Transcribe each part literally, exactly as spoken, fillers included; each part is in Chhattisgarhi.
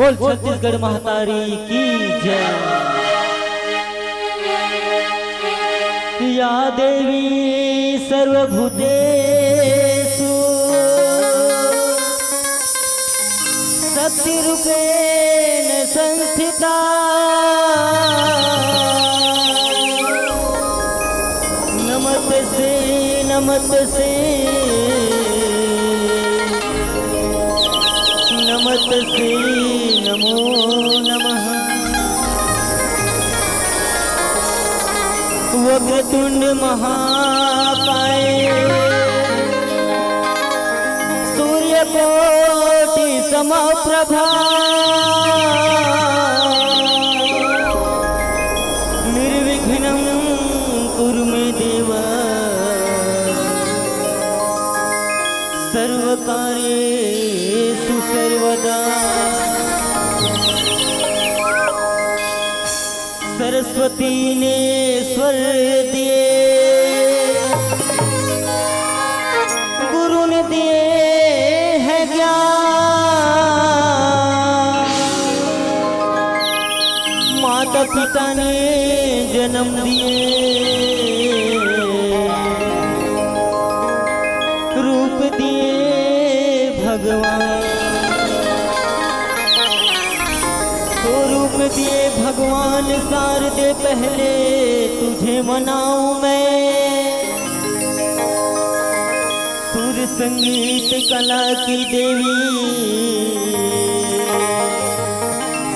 बोल छत्तीसगढ़ महतारी की जय। या देवी सर्वभूतेषु शक्तिरूपेण संस्थिता। नमत से, नमत से, नमत से, नमो नमः। वक्रतुंड महाकाय, सूर्यकोटि समप्रभा, निर्विघ्नं कुरु मे देव, सर्वकार्येषु सर्वदा। सरस्वती ने स्वर दिए, गुरु ने दिए हैं ज्ञान, माता पिता ने जन्म दिए, रूप दिए भगवान। तो रूप दिए भगवान शारदे, पहले तुझे मनाऊं मैं। सुर संगीत कला की देवी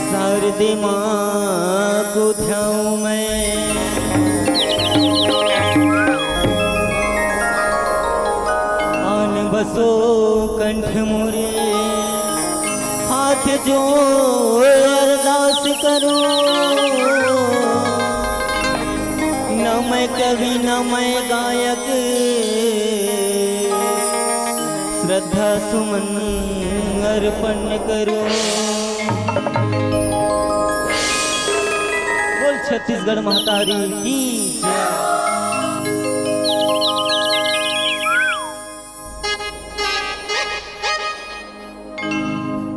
शारदे माँ को ध्याऊं मैं। आन बसो कंठ मोरे, हाथ जोड़ अरदास करो, न मैं कवि न मैं गायक, श्रद्धा सुमन अर्पण करो। बोल छत्तीसगढ़ महतारी की जय।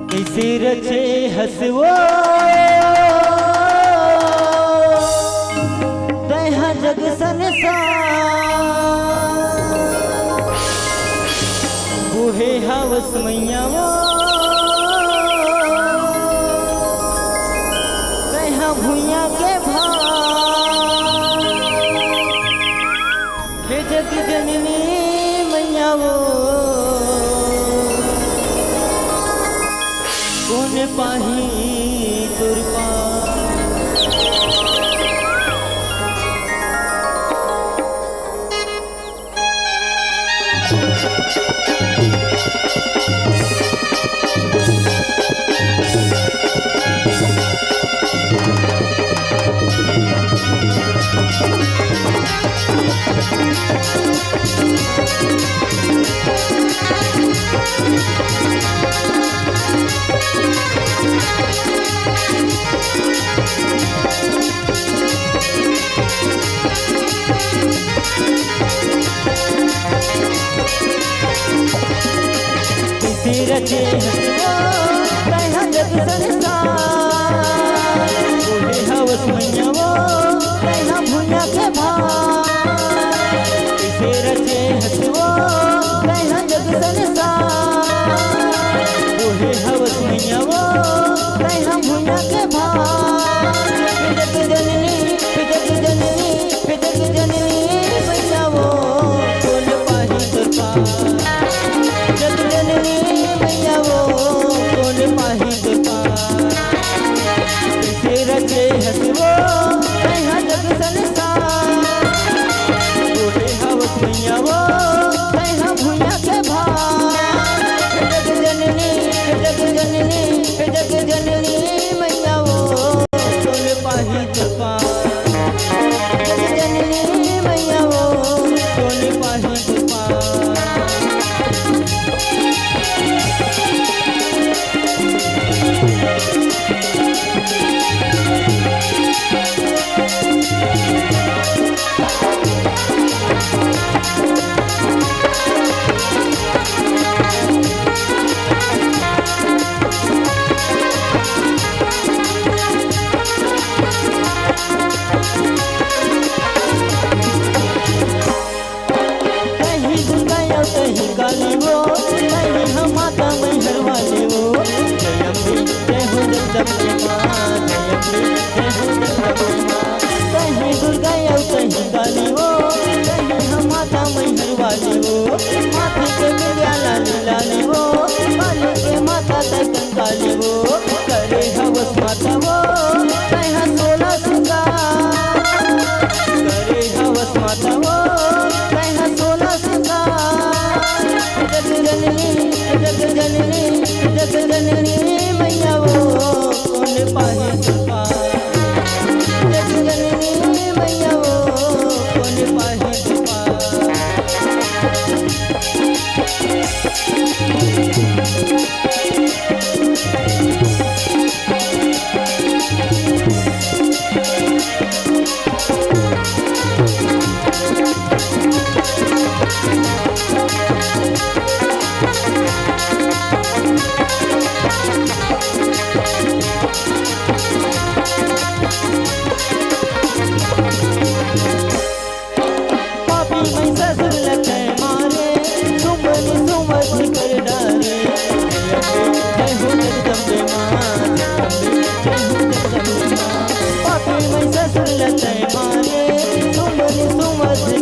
कइसे रचे हस वो तैहा जग संसार, बोहे हवस मैया वो तैहा भुइयां के भार। हे जग जननी मैया वो, कोन पाही तोर पार। तेरा चेहरा तैहा जग संसार, बोले हवस मैया वो तैहा भुइयां के भार। तेरा चेहरा वो तैहा जग संसार, बोले हवस मैया वो तैहा भुइयां के भार। जग जननी, जग जननी, जग जननी मैया वो, कोन पाही तोर पार। जग जननी मैया वो, कोन पाही तोर पार।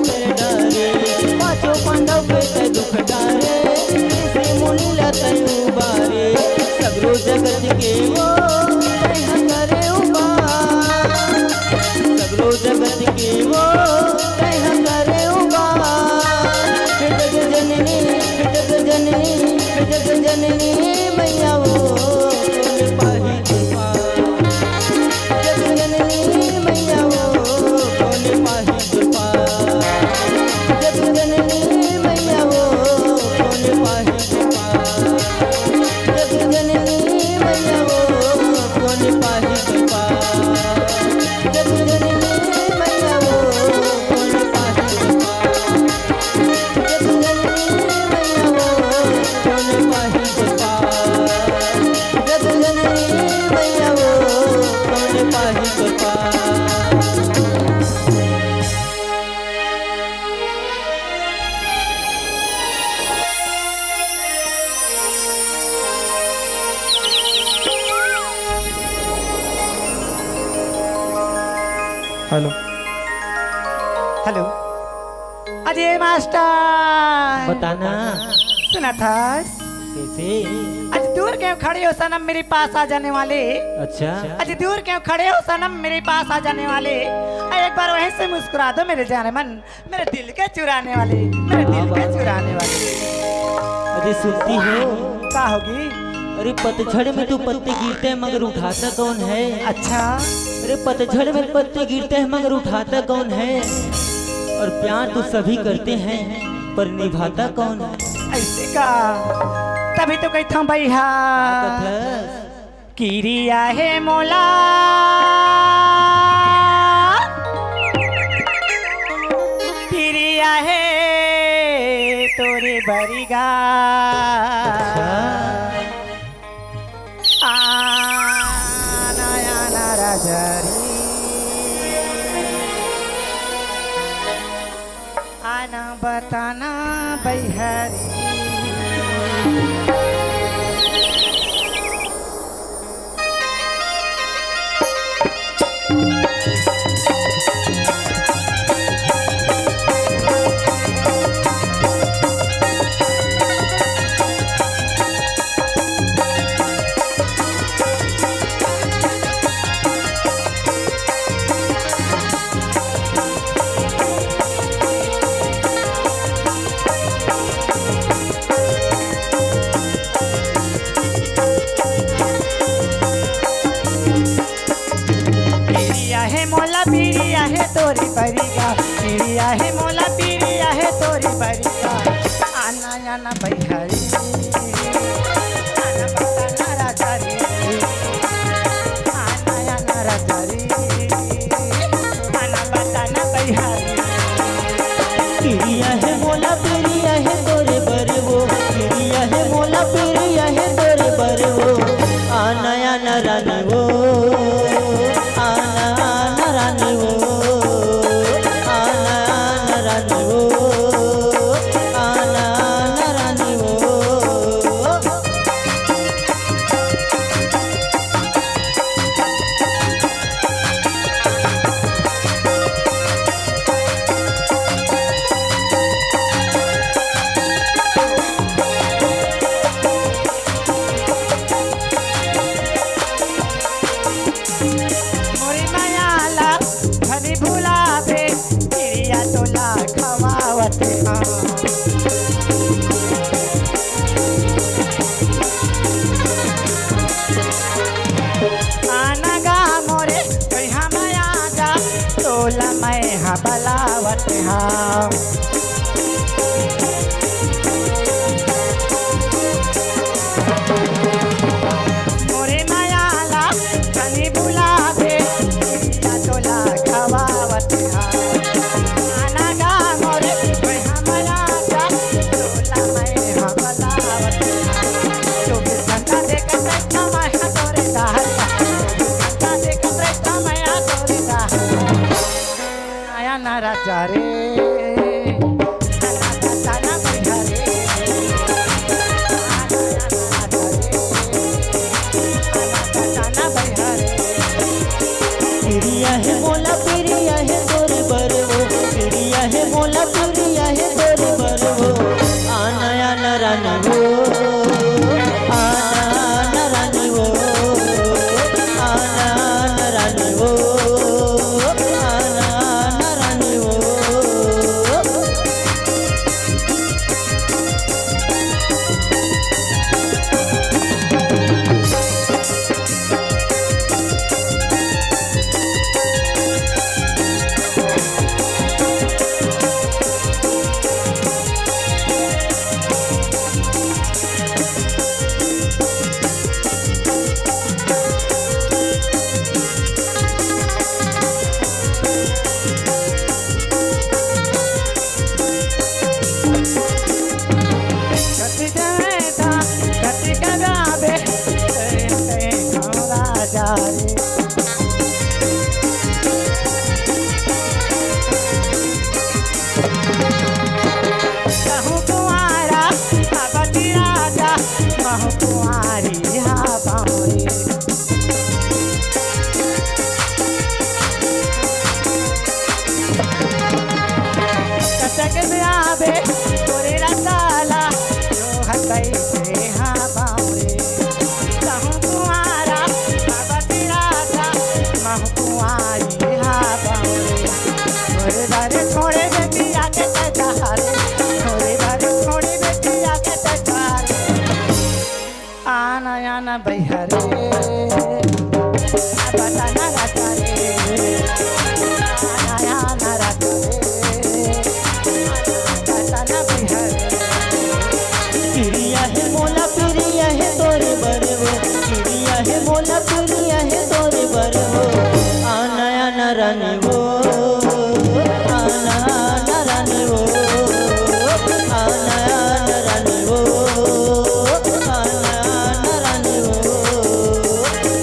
कर डारे, पांचों पांडव के तै दुख डारे, ऋषि मुनि ला तै उबारे, सगरो जगत के वो तै ह करे उबार, सगरो जगत के वो तै ह करे उबार। हे जग जननी, हे जग जननी, हे जग जननी मैया वो कोन पाही कृपा। जग जननी मैया वो कोन पाही कृपा। जग जननी मैया वो कोन पाही कृपा। जग जननी मैया वो कोन पाही कृपा। जग जननी मैया वो कोन पाही कृपा। जग जननी मैया वो कोन पाही कृपा। जग जननी मैया वो कोन पाही कृपा। हेलो। हेलो। अजय मास्टर। बताना। सुनत हस? कैसे? आज दूर क्यों खड़े हो सनम, मेरे पास आ जाने वाले। अच्छा। आज दूर क्यों खड़े हो सनम, मेरे पास आ जाने वाले। अरे एक बार वहीं से मुस्कुरा दो मेरे जाने मन, मेरे दिल के चुराने वाले, मेरे दिल के चुराने वाले। अरे सुनती हो? का होगी? अरे पतझड़ में तो पत्ते गिरते हैं मगर उठाता कौन है? अच्छा। अरे पतझड़ में पत्ते गिरते हैं मगर उठाता कौन है? और प्यार तो सभी करते हैं पर निभाता कौन है? ऐसे का? तभी तो कहता हूँ भैया। का कथस? किरिया हे मोला, किरिया हे तोरे बरिगा। अच्छा। आना, आना राजा रे। आना बताना बहिरी। पिरिया हे मोला, पिरिया हे तोरे बरिगा, पिरिया हे मोला, पिरिया हे तोरे बरिगा। आना, आना बहिरी, आना बताना राजा रे। आना, आना राजा रे, आना बताना बहिरी। पिरिया हे मोला, पिरिया हे तोरे बर वो, पिरिया हे मोला, पिरिया हे तोरे बर वो। आना, आना रानी वो, आना, आना रानी वो, आना, आना रानी वो, आना, आना रानी वो। मोरी मया ला भनी भुलाबे, किरिया तोला खवावत हँव। आना गा मोरे, कहिया मया गा, तोला मैं हा बलावत हँव। मोरे मया ला तनी बुला दे, किरिया तोला खवावत हँव। आना गा मोरे, मैं हा मया गा, तोला मैं हा बलावत हँव। चौबीस घंटा देखत रहिथँव मैं हा तोरे डहर, चौबीस घंटा देखत रहिथँव मैं हा तोरे डहर। आना ना राजा रे, आना बताना बहिरी। आना ना राजा रे, आना बताना बहिरी। पिरिया हे मोला, पिरिया हे तोरे बर वो, पिरिया हे मोला। मोला प्रिय हे तोरे बर वो, आना आना रानी वो, आना आना रानी वो, आना आना रानी वो, आना आना रानी वो। आना आना बइहा रे, बताना राजा रे, आना आना राजा रे, बताना बइहा रे। प्रिया हे मोला, प्रिया हे तोरे बर वो, प्रिया हे मोला, प्रिया हे तोरे बर वो, आना आना रानी वो, आना आना रानी वो, आना आना रानी वो, आना आना रानी वो।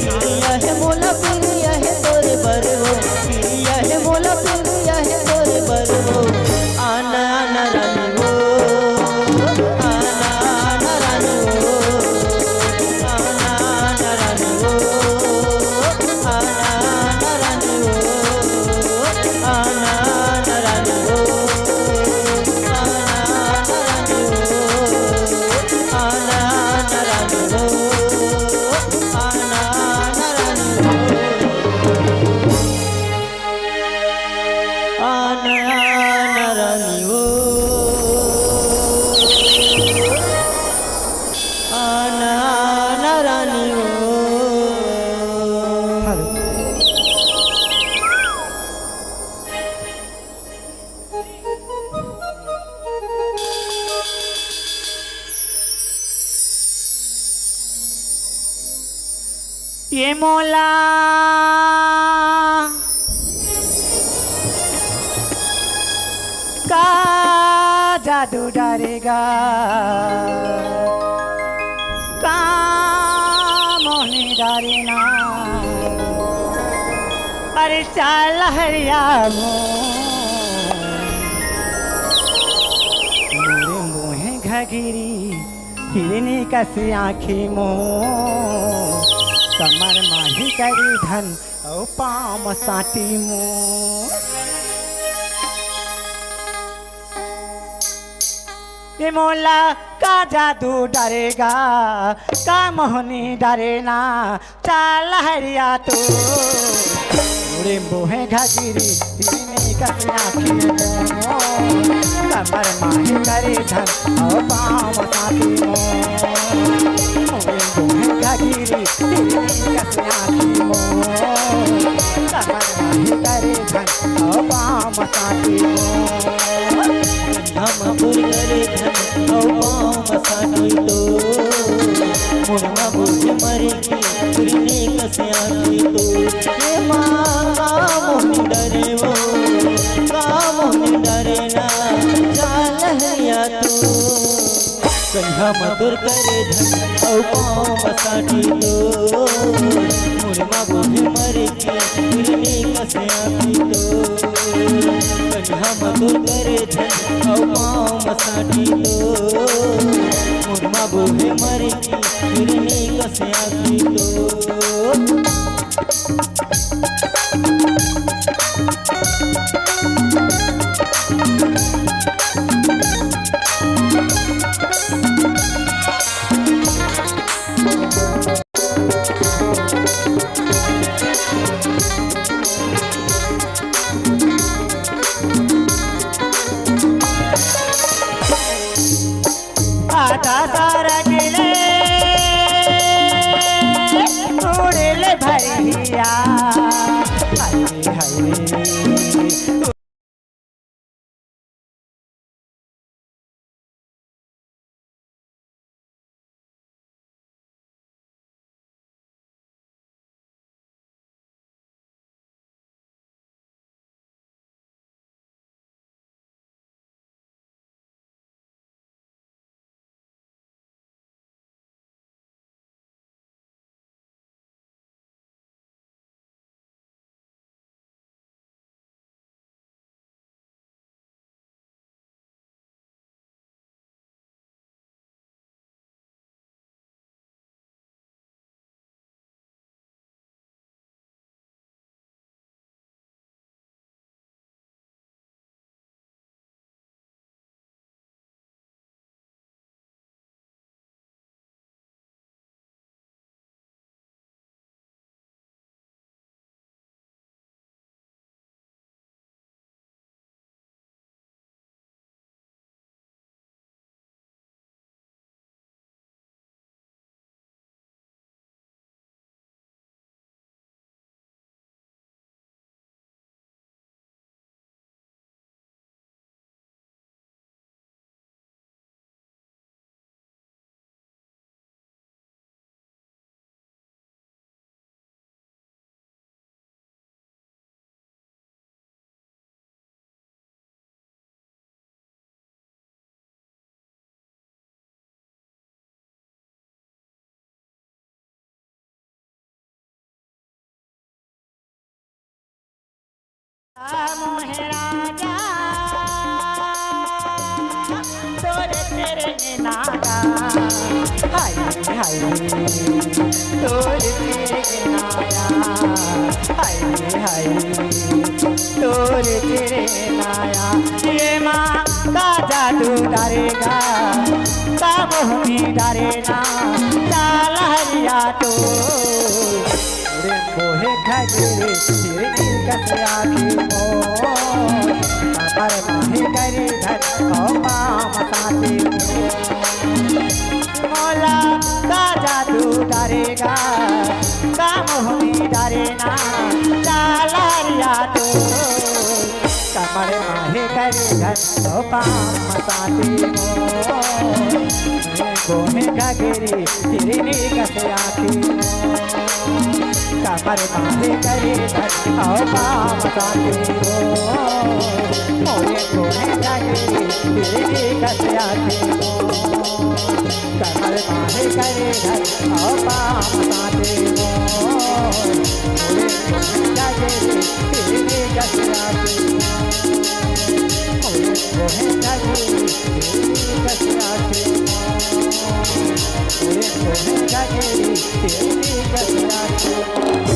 प्रिया हे मोला, प्रिया हे तोरे बर वो, प्रिया हे मोला, प्रिया हे तोरे बर वो, आना आना रानी वो, आना आना रानी वो, आना आना रानी वो, आना आना रानी वो, आना आना रानी वो, आना आना रानी वो, आना आना रानी वो, आना आना रानी वो। आना आना रानी वो, आना आना रानी वो। ये मोला का जादू डारेगा, का मोहनी डारे ना। अरे चाल हरिया मो, मोरे मोहे घगिरी हिरनी कस आँखी मो, कमर माही करी धन अउ पाँव म साटी मो। ये मोला का जादू डरेगा, का मोहनी डरे ना, चाल हरिया तू। उड़े मोहे घगिरी, तिरनी कस आँखी मो। कमर माही करे धन, अउ पाँव म साटी मो। उड़े मोहे घगिरी, तिरनी कस आँखी मो। कमर माही करे धन, अउ पाँव म साटी मो। हम गुर करे धन, अउ पाँव म साटी तो। मुड़मा बुझ मरे के, तुरने कस आँखी तो। ये माँ का मोहनी डरे वो, का मोहनी डरे ना, चाल हरिया तो। कन्हा मधुर करे धन, अउ पाँव म साटी तो। मुड़मा बुझ मरे के, तुरने कस आँखी तो। कन्हा मधुर करे धन, अउ पाँव म साटी तो। मुड़मा बुझ मरे के, तुरने कस आँखी तो। आधा सारा किले उड़ेले भैया। हाय, हाय। मोहे राजा, तोरे तेरे नागा, हाय, हाय, तोरे तेरे नागा, हाय, हाय, तोरे तेरे नागा, ये माँ का जादू डारेगा, का मोहनी डारेना, चाल हरिया तो। रे मोहे खजरे, हिरनी कस आँखी मोर। कमर माही करी धन, ओ पाम साथी मोर। मोला का जादू डारेगा, का मोहनी डारेना, चाल हरिया तो। कमर माही करी धन, ओ पाम साथी मोर। मोहे घाघरी, हिरनी कस आँखी मोर। कमर माही करी धन, ओ पाम साथी मोर। मोहे घाघरी, हिरनी कस आँखी मोर। कमर माही करी धन, ओ पाम साथी मोर। मोहे घाघरी, हिरनी कस आँखी मोर।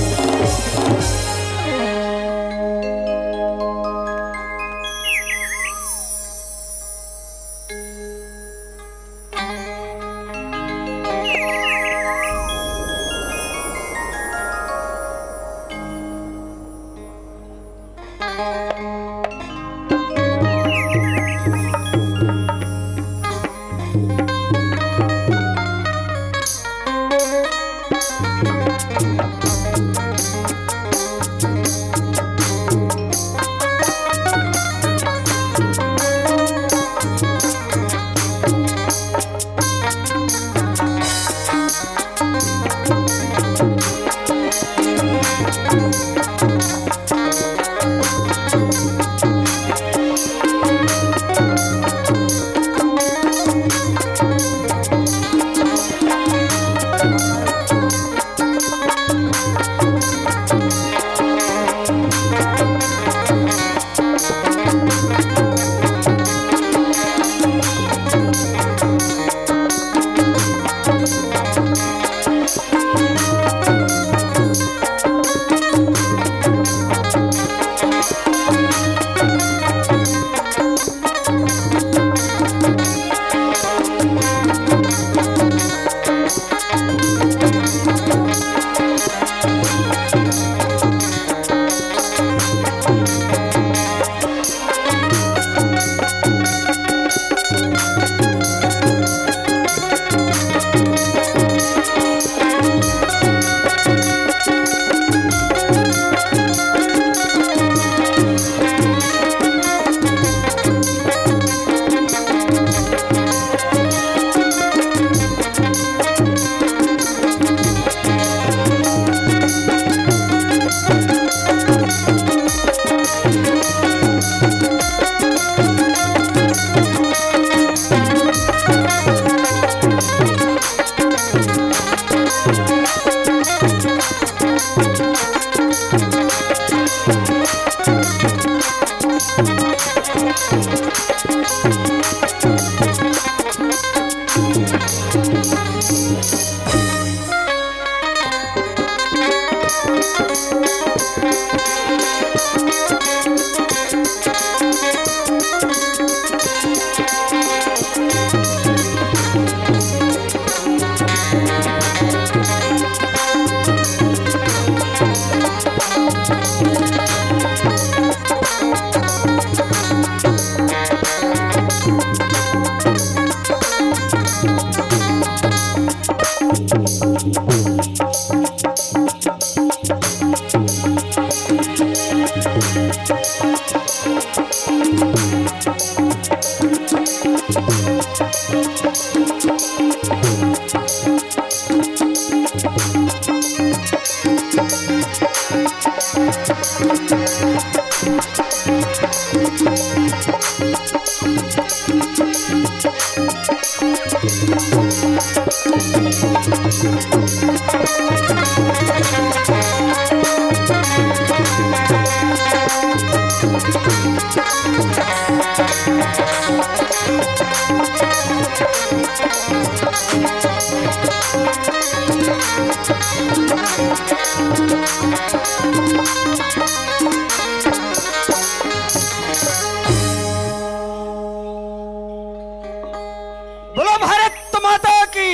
बोलो भारत माता की,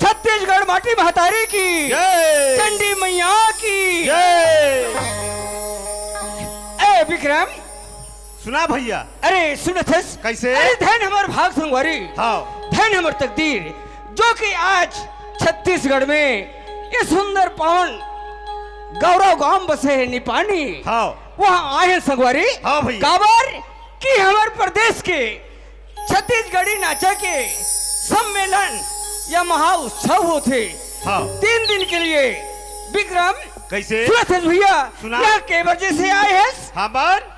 छत्तीसगढ़ माटी महतारी की, जय। चंडी मैया की जय। ए विक्रम, सुना भैया। अरे सुनत हस? कैसे? अरे धन हमर भाग संगवारी, हाँ। धन हमर तकदीर, जो कि आज छत्तीसगढ़ में ये सुंदर पावन गौरव गांव बसे है निपानी, हाँ। वहाँ आए हैं संगवारी। हाँ भैया। काबर कि हमर प्रदेश के छत्तीसगढ़ी नाचा के सम्मेलन या महाउत्सव होथे। हाँ। तीन दिन के लिए। विक्रम, कैसे? सुनत हस भैया, सुना। यहाँ के बजे से आए हस? हमर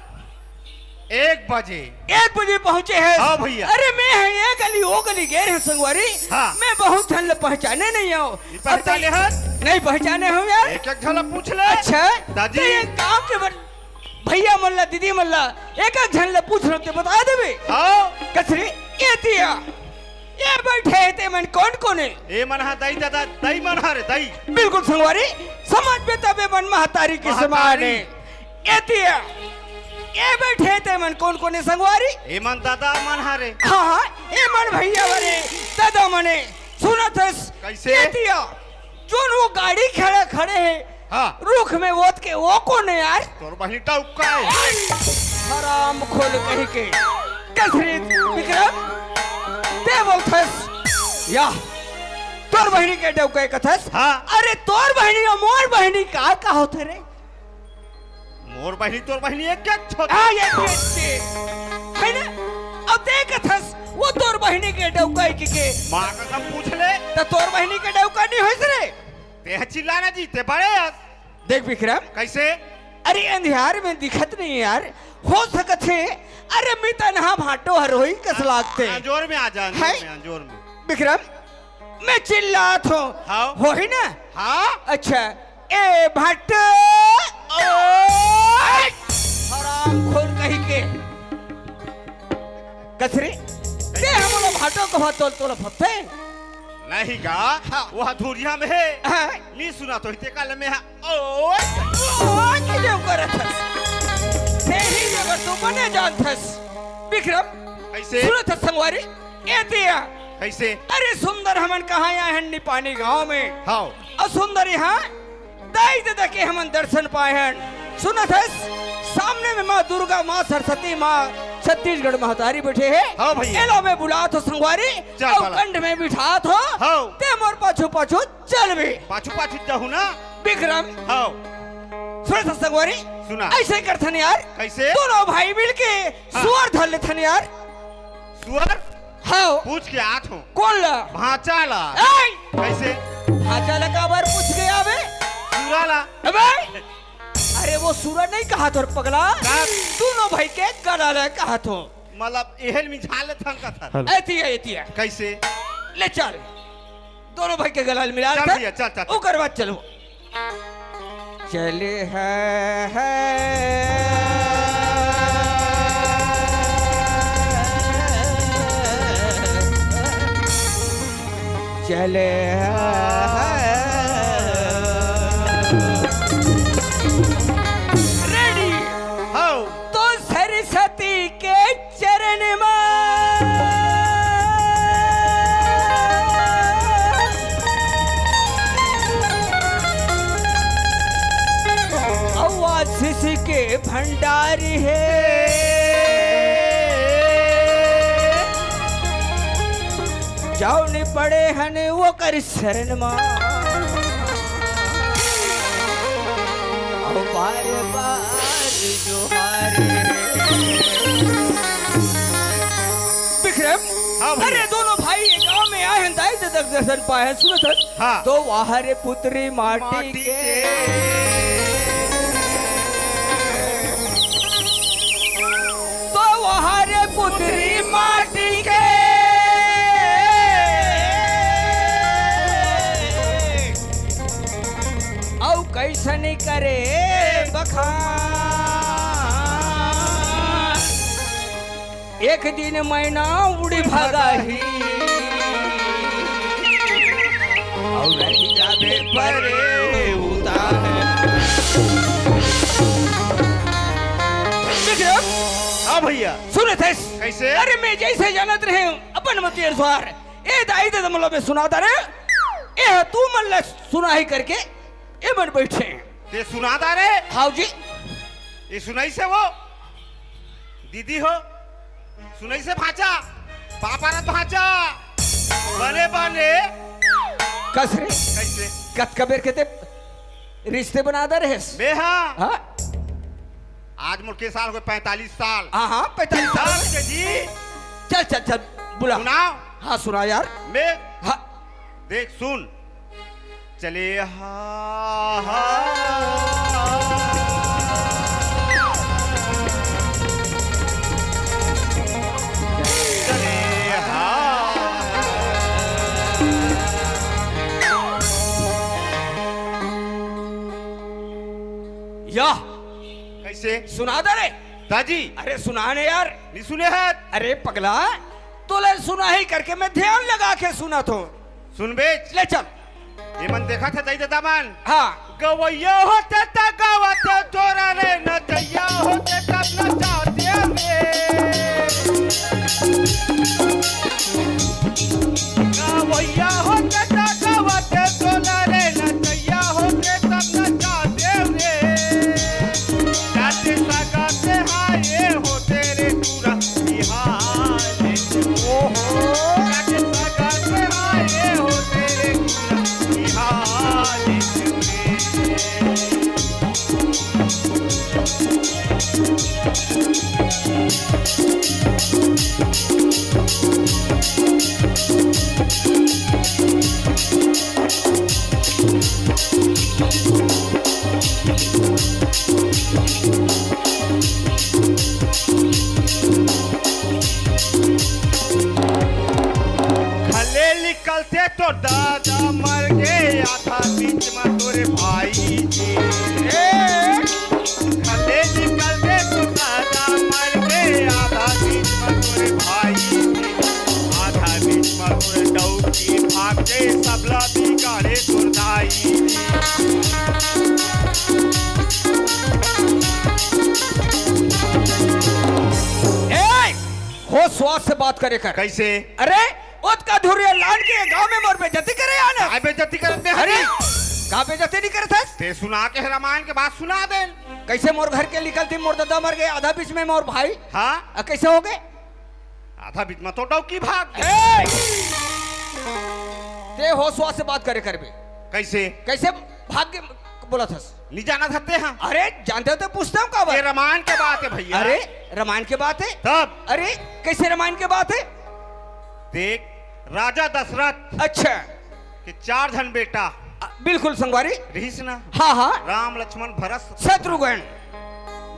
एक बजे। एक बजे पहुँचे हस? हाँ भैया। अरे मैं है ये गली वो गली गे रहे संगवारी। हाँ। मैं बहुत झन ल पहचाने नहीं हूँ। ये पहचाने हस? नहीं पहचाने हूँ यार। एक एक झन ल पूछ ले। अच्छा। दादी। तो ये काम के बन भैया मन ला, दीदी मन ला, एक एक झन ला पूछ रहो ते बता देबे। हाँ। कस रे, ये दिया, ये बैठे हे ते मन कौन कौन हे? ए मन हा दाई दादा, दाई मन हा रे, दाई। बिल्कुल संगवारी, समझ में तबे मन महतारी के समान हे। महतारी। ये दिया, ये बैठे हे ते मन कौन कौन हे संगवारी? ए मन दादा मन हा रे। हाँ, हाँ, ये मन भैया वा रे, दादा मन हे। सुनत हस? कैसे? ये दिया, जोन वो गाड़ी खड़ा खड़े हे, हाँ। रुख में ओत के वो कौन हे यार? तोर बहिनी डौका हे। हराम खोल कहीं के। कस रे विक्रम, ते बोलथस या तोर बहिनी के डौका कथस? हाँ। अरे तोर बहिनी अउ मोर बहिनी का, का होथे रे? मोर बहिनी तोर बहिनी एक के होथे। हाँ, एक के। है ना? अब ते कथस, वो तोर बहिनी के डौका हे कि के? माँ कसम पूछ ले। त तोर बहिनी के डौका नहीं होइस रे? ते ह चिल्ला ना जी, ते बड़े हस। देख विक्रम। कैसे? अरे अंधियार में दिखत नहीं यार, हो सकत हे। अरे मितनहा भाटो हर होही कस लागथे। अंजोर में आ जा, अंजोर हैं? में, अंजोर में। विक्रम, मैं चिल्लात हूँ। हाँ। होही ना? हाँ। अच्छा, ए भाटो। ओ। हराम खोर कहीं के। कस रे, ते हमला भाटो कहा तोल तोला फते। नहीं गा, हाँ। वो धुरिया में हे। हाँ। नी सुना तो हिते काल में हा। ओ, ओ, की देव करत हस। ते ही जगह तू बने जानत हस। विक्रम, कैसे? सुनत हस संगवारी, ए दिया। कैसे? अरे सुंदर हमन कहाँ आए हन निपानी गांव में। हाँ। अउ सुंदर यहाँ दाई ददा के हमन दर्शन पाए हन। सुनत हस, सामने में माँ दुर्गा, माँ सरस्वती, माँ छत्तीसगढ़ महतारी बैठे हे। हाँ भैया। एला मैं बुलात हों संगवारी, चल अउ भला। कंठ में बिठात हों। हाँ। ते मोर पाछू पाछू चलबे। पाछू पाछू जाहूँ ना। विक्रम। हाँ। सुनत हस संगवारी? सुना। ऐसे करथन यार। कैसे? दोनों भाई मिलके हाँ। सुअर धर लेथन यार। सुअर? हाँ। पूछ के आत हों। कोन ला? भांचा ला। ए! कैसे? भांचा ला काबर पूछ के आबे? सुरा ला। अबे! अरे वो सुरा नहीं कहात हों रे पगला। का? दोनों भाई के गला ला कहात हों। मतलब एहल में झाल थंका था। हेलो। एतिया, एतिया। कैसे? ले चल। दोनों भाई के गला मिला चल कर भैया, चल, चल, चल। ओकर बाद चलो। चले हैं, हैं। चले हैं। रेडी। हाँ। तो सरस्वती के चरण मा। अउ आशीष के भंडार हे। जउन पड़े हन ओकर शरण मा। अउ बार बार जोहार। विक्रम, हाँ भैया। अरे दोनों भाई ये गांव में आए हैं, दाई ददा के दर्शन पाए हैं, सुनत हस? हाँ। तो वाह रे पुत्री माटी माटी के। के। तो वाह रे पुत्री माटी के। अउ कैसन करे बखान। एक दिन मैना उड़ी भागा ही। और रह जाबे परे उतार। विक्रम, हाँ भैया। सुनत हस? कैसे? अरे मैं जैसे जानत रहे हूँ अपन मति अनुसार, ए दाई ददा मोला बे सुना दा रे, ए तू मन ला सुनाही करके ए मन बैठे। ते सुना दा रे। हाव जी। ये सुनाइस हे वो दीदी हो, सुनाइस हे भांचा, पापा रा भांचा, बने बने। कस रे? कैसे? कतका बेर के ते रिश्ते बना दा रहेस? बे हाँ। हाँ? आज मोर के साल हो गए, पैंतालीस साल। हाँ, हाँ, पैंतालीस साल। साल के जी। चल, चल, चल, बुला। सुनाओ। हाँ, सुना यार। मैं हाँ। देख सुन, चले हा, हा। चले हा। या। कैसे? सुना दा रे। दाजी। अरे सुना ने यार। नहीं सुने हस? अरे पगला, तोला सुनाही करके मैं ध्यान लगा के सुनत हों। सुनबे? ले चल। ये मन देखत हे दाई ददा मन। हाँ। गवैया होते त गावत तोरा रे, नचैया होते तब नचाते रे। गवैया होते त गावत तोरा रे, नचैया होते तब नचाते रे। जाते सगा से हाय होते रे पूरा बिहार। ओहो। जाते सगा से हाय होते रे पूरा बिहार। खले निकलते तोर दादा मर गे, आधा बीच में तोरे भाई जी। ए! खले निकलते तोर दादा मर गे, आधा बीच में तोरे भाई जी। आधा बीच में तोरे डौकी भाग गे, सबला बिगाड़े तोर दाई जी। ए! होश स्वास से बात करे कर। कैसे? अरे, ओतका धुरिया लान के गांव में मोर बेइज्जती करे आना। काय बेइज्जती करत हे अरे, हरी? का बेइज्जती नहीं करत हस? ते सुना के रामायण के बात सुना दे। कैसे मोर घर के निकलती मोर ददा मर गे, आधा बीच में मोर भाई? हाँ। आ, कैसे हो गे? आधा बीच में तो डौकी भाग गे। ए! ते होश स्वास से बात करे करबे। कैसे? कैसे भाग गे बोलत हस? नहीं जानत हस ते हाँ। अरे, जानते हो तो पूछता हूँ का बात? ये रामायण के बात हे भैया। अरे, रामायण के बात हे? तब? अरे, कैसे रामायण के बात हे? देख, राजा दशरथ अच्छा। के चार झन बेटा अ, बिल्कुल संगवारी। रहिस ना? हाँ, हाँ। राम, लक्ष्मण, भरत, शत्रुघ्न।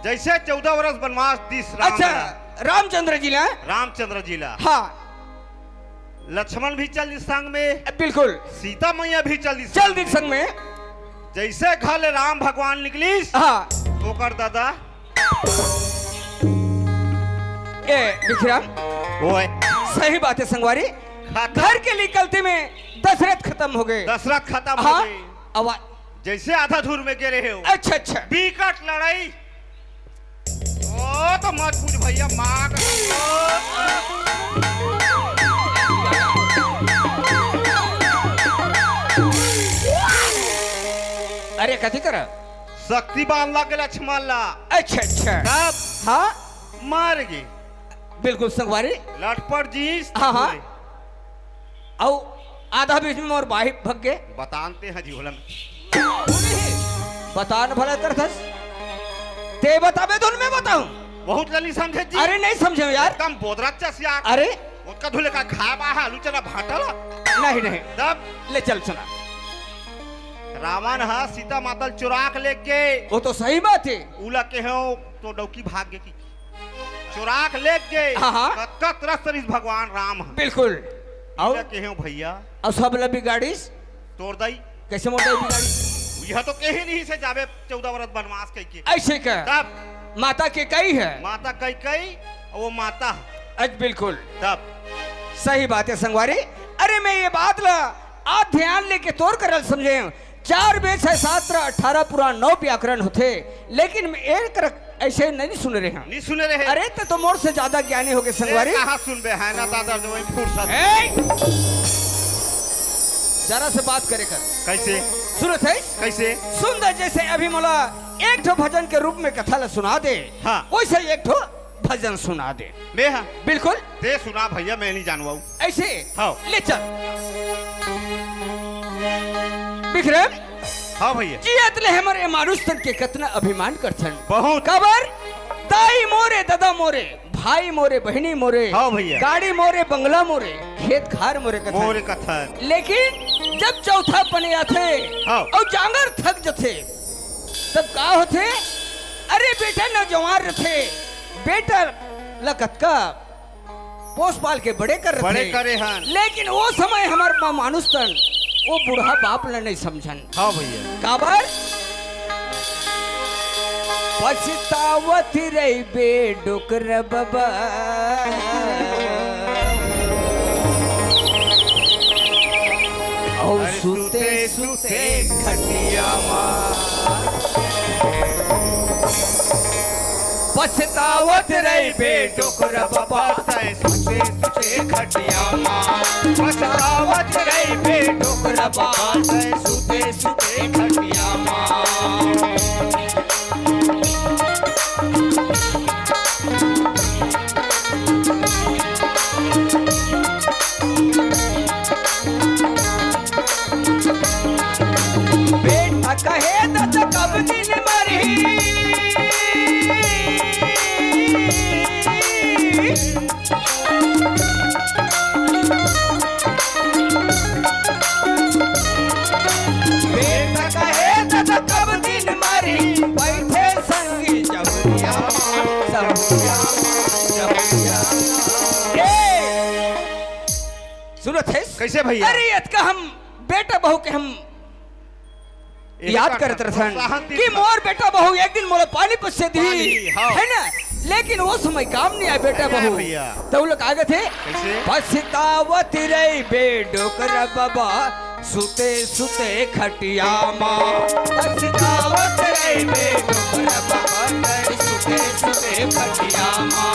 जैसे चौदह वर्ष बनवास दिस राम अच्छा, ला। रामचंद्र जी ला। रामचंद्र जी ला। हाँ। लक्ष्मण भी चल दिस संग में। अ, बिल्कुल। सीता मैया भी चल दिस चल संग दिस में। संग में। जैसे घर ले राम भगवान निकलिस, हाँ। ओकर दादा ए, विक्रम। ओए। सही बात हे संगवारी। खत्म। घर के निकलती में दशरथ खत्म हो गे। दशरथ खत्म हो हाँ, गे। अब आ- जैसे आधा धुर में गे रहे हो। अच्छा, अच्छा। बिकट लड़ाई। ओ, तो मत पूछ भैया, माँ का अरे, कथी करा? शक्ति बांध ला के लक्ष्मण ला। अच्छा, अच्छा। तब हाँ। मार गे। बिल्कुल संगवारी। लटपट जी। हाँ, हाँ। अउ आधा बीच में मोर भाई भग गे। बतान ते हैं जी, भोला में। बतान भला करथस। ते बताबे धुन में बताऊं? बहुत जल्दी समझे जी। अरे नहीं समझे यार। एकदम बोदरा चस यार। अरे। ओतका धुले का खाए बा है, आलू चना भाटा ला। नहीं, नहीं। तब? ले चल सुना। रावण हा सीता माता ल चुरा के लेके। वो तो सही बात हे। उला के हो तो डौकी भाग गे की। चुरा के लेके। हाँ, हाँ। कतका त्रस्त रहिस भगवान राम हा। बिल्कुल। अउ? उला के हो भैया। अउ सब ल बिगाड़िस? तोर दाई। कैसे मोर दाई बिगाड़िस? यह तो कहे नहीं से जाबे चौदह वर्ष बनवास कह के। ऐसे का? तब? माता कैकई हे। माता कैकई, वो माता। अज बिल्कुल। तब। सही बात हे संगवारी। अरे मैं ये बात ला आप ध्यान लेके तोर करल समझे। चार वेद छह शास्त्र अठारह पुराण नौ व्याकरण होथे, लेकिन मैं एक रक-, ऐसे नहीं सुन रहे हैं। नहीं सुन रहे। अरे ते तो मोर से ज्यादा ज्ञानी होगे संगवारी। ए, कहाँ सुनबे है ना दादा, जो वही फुर्सत। ए! जरा से बात करे कर। कैसे? सुनत हे? कैसे? सुन दे, जैसे अभी मोला एक ठो भजन के रूप में कथा ला सुना दे, हाँ। वैसे एक ठो भजन सुना दे। मैं हाँ। बिल्कुल। ते सुना भैया, मैं नहीं जानवाऊ। ऐसे? हाँ। ले चल। विक्रम। हाँ भैया। जियत ले हमर ए मानुष तन के कतना अभिमान करथन। बहुत। काबर? दाई मोरे, ददा मोरे, भाई मोरे, बहिनी मोरे, हाँ भैया। गाड़ी मोरे, बंगला मोरे, खेत खार मोरे कथन। मोरे कथन। लेकिन जब चौथा पने आथे हाँ। अउ जांगर थक जथे, तब का होथे? अरे बेटा नौजवान रथे, बेटा ल कतका पोस पाल के बड़े कर बड़े रथे। करे हन। लेकिन वो समय हमर मा-, मानुष तन वो बूढ़ा बाप ल नहीं समझन। हाँ भैया। काबर? पछतावत रहिबे डोकरा बबा। अउ अरे सुते सुते सुते खटिया मा। पछतावत रहिबे डोकरा बबा। तैं सुते सुते खटिया मा। पछतावत रहिबे डोकरा बबा। तैं सुते सुते खटिया मा। बेटा कहे दत कब दिन मरही। बेटा कहे दत कब दिन मरही, बैठे संगी जमुनिया, जमुनिया, जमुनिया। ए! सुनत हस? कैसे भैया? अरे, अतका हम बेटा बहू के हम एहे याद करत रथन कि मोर बेटा बहू एक दिन मोला पानी पसे दिही, हाँ। है ना? लेकिन वो समय काम नहीं आए बेटा बहू। भैया। तो लोग आगे थे। कैसे? पछतावत रहिबे डोकरा बबा, सुते सुते खटिया मा। पछतावत रहिबे डोकरा बबा, सुते सुते खटिया मा।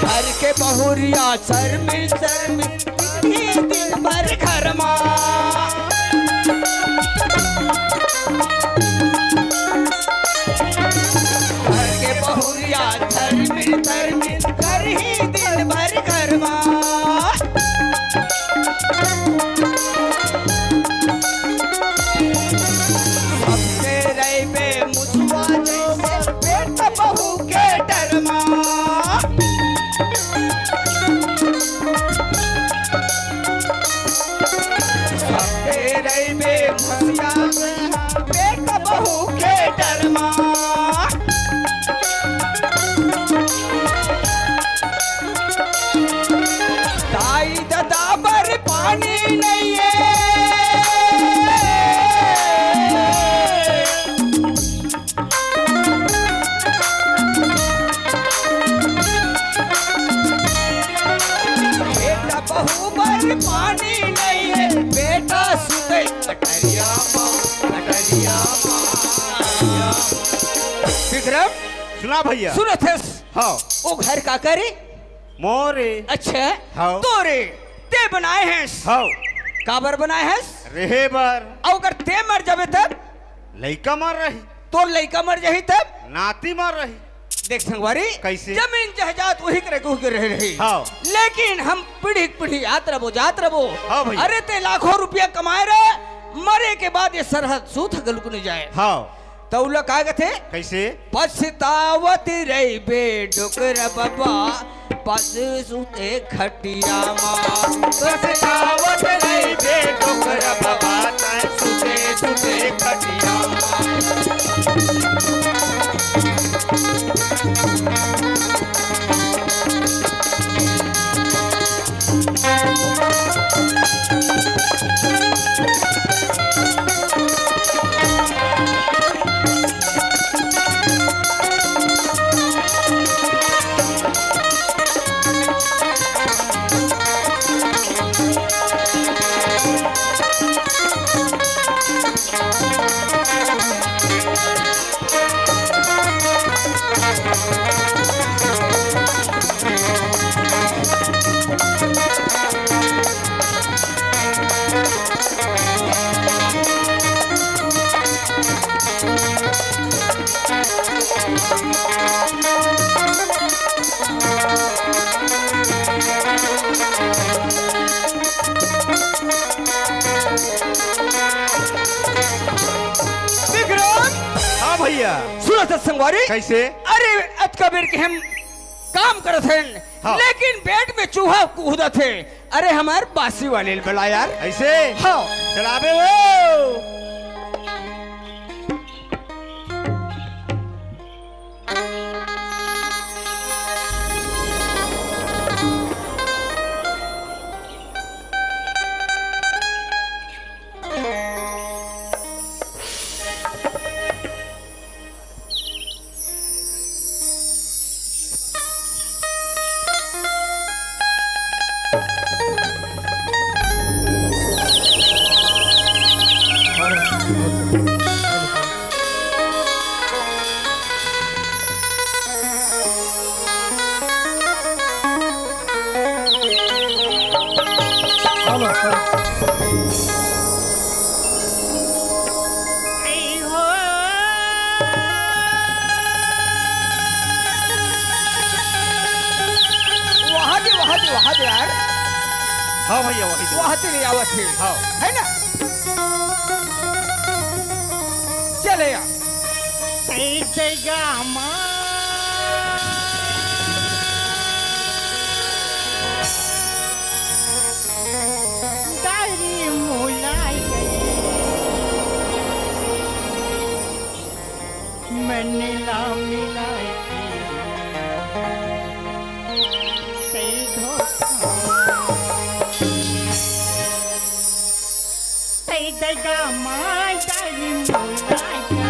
घर के बहुरिया शर्मिन शर्मिन दिन भर घर मा। घर के बहुरिया शर्मिन शर्मिन करही दिन भर घर मा। सबके रहिबे मुसवा जैसे बेटा बहू के डर मा। सबके रहिबे मुसवा बेटा बहू के डर मा। दाई ददा बर पानी नइये। बेटा बहू बर पानी नइये, बेटा सुते कटरिया मा, कटरिया मा। विक्रम, सुना भैया। सुनत हस? हाँ। ओ घर काकर ए? मोर ए। अच्छा। हाँ। तोर ए। ते बनाए हस। हाँ। काबर बनाए हस? रहे बर। अउ अगर ते मर जाबे तब? लइका मर रही। तोर लइका मर जाही तब? नाती मर रही। देख संगवारी, कैसे? जमीन जायदाद उही करे, उही करे रहे रही। हाँ। लेकिन हम पीढ़ी के पीढ़ी आत रबो, जात रबो। हाँ भैया। अरे ते लाखों रुपया कमाए रहे, मरे के बाद ये सरहद सूत गलुक नहीं जाए। हाँ। त ओला का कथे? कइसे? पछतावत रहिबे डोकरा बबा, पास सुते खटिया मा। पछतावत रहिबे डोकरा बबा, तैं सुते सुते खटिया मा। विक्रम! हाँ भैया। सुनत हस संगवारी? कइसे? अरे, अतका बेर के हम काम करत हन, हाँ। लेकिन बेड में चूहा कूदत हे। अरे, हमर बांसी वाले ल बला यार। अइसे? हाँ। चलाबे वो। वहाँ दे, वहाँ दे, वहाँ दे यार। हाँ भैया, वही दे। वहाँ दे ले आवत हे। हाँ। है ना? चले यार। कैसे गामा डारी मुलाई गई। मन ला मिलाए के तै धोखा। तै दगा माई डाली मुलाए के।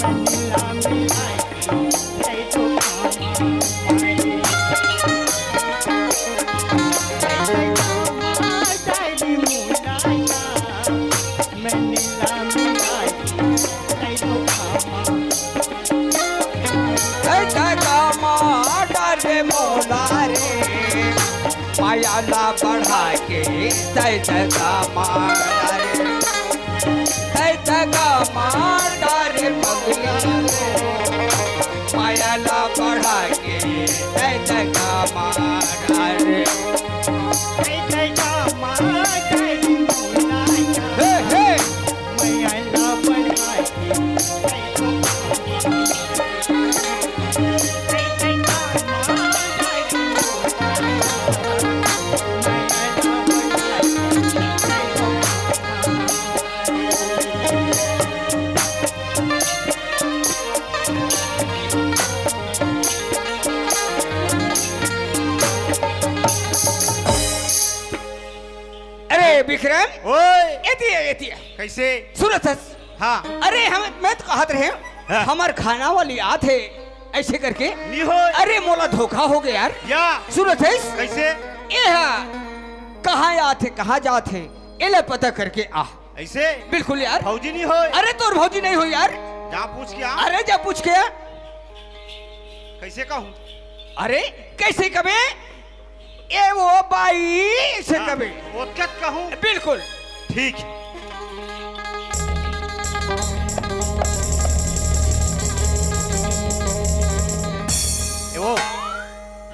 मन ला मिलाए के तै धोखा माई। तै दगा माई डाली मुलाए के। मन ला मिलाए के तै धोखा माई। तै धगा मा डारे मोला रे, माया ला बढ़ा के तै धगा मा डारे। तै धगा मा डारे पगली रे, माया ला बढ़ा के तै धगा मा डारे। तै धगा मा डारे मोला हे, हे। अरे विक्रम, ओए। एती, एती। कैसे? सुनत हस? हाँ। अरे हम, मैं तो कहत रहे, हाँ। हमर खाना वाली आत हे, ऐसे करके। नहीं हो। अरे मोला धोखा हो गया यार। या। सुनत हस? कैसे? ए हा, कहाँ आत हे, कहाँ जात हे, एला पता करके आ। ऐसे? बिल्कुल यार। भौजी नहीं हो। अरे तोर भौजी नहीं हो यार। जा पूछ के आ। अरे जा पूछ के आ। कैसे कहूँ? अरे कैसे कबे? ए वो बाई से हाँ, कबे। ओतका कहूँ। बिल्कुल। ठीक। ए वो।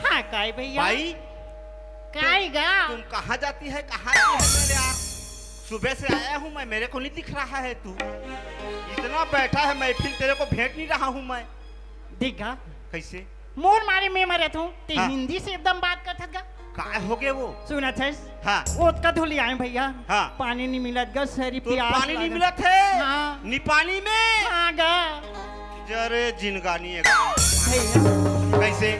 हाँ, काय भैया? बाई, काय तुम, गा? तुम कहाँ जाती है, कहाँ आती है मेरे यार? सुबह से आया हूँ मैं, मेरे को नहीं दिख रहा है तू। इतना बैठा है महफिल, तेरे को भेंट नहीं रहा हूँ मैं। देख गा। कैसे? मोर मारे मैं मरत हूँ, ते हाँ। हिंदी से एकदम बात करथस गा। काय हो गे वो? सुनत हस? हाँ। ओतका धूली आए भैया। हाँ। पानी नहीं मिलत गा, सरी तो प्यास पानी नहीं लागत। मिलत है? हाँ। नी पानी में? हाँ गा। जरे जिनगानी है। भैया। कैसे?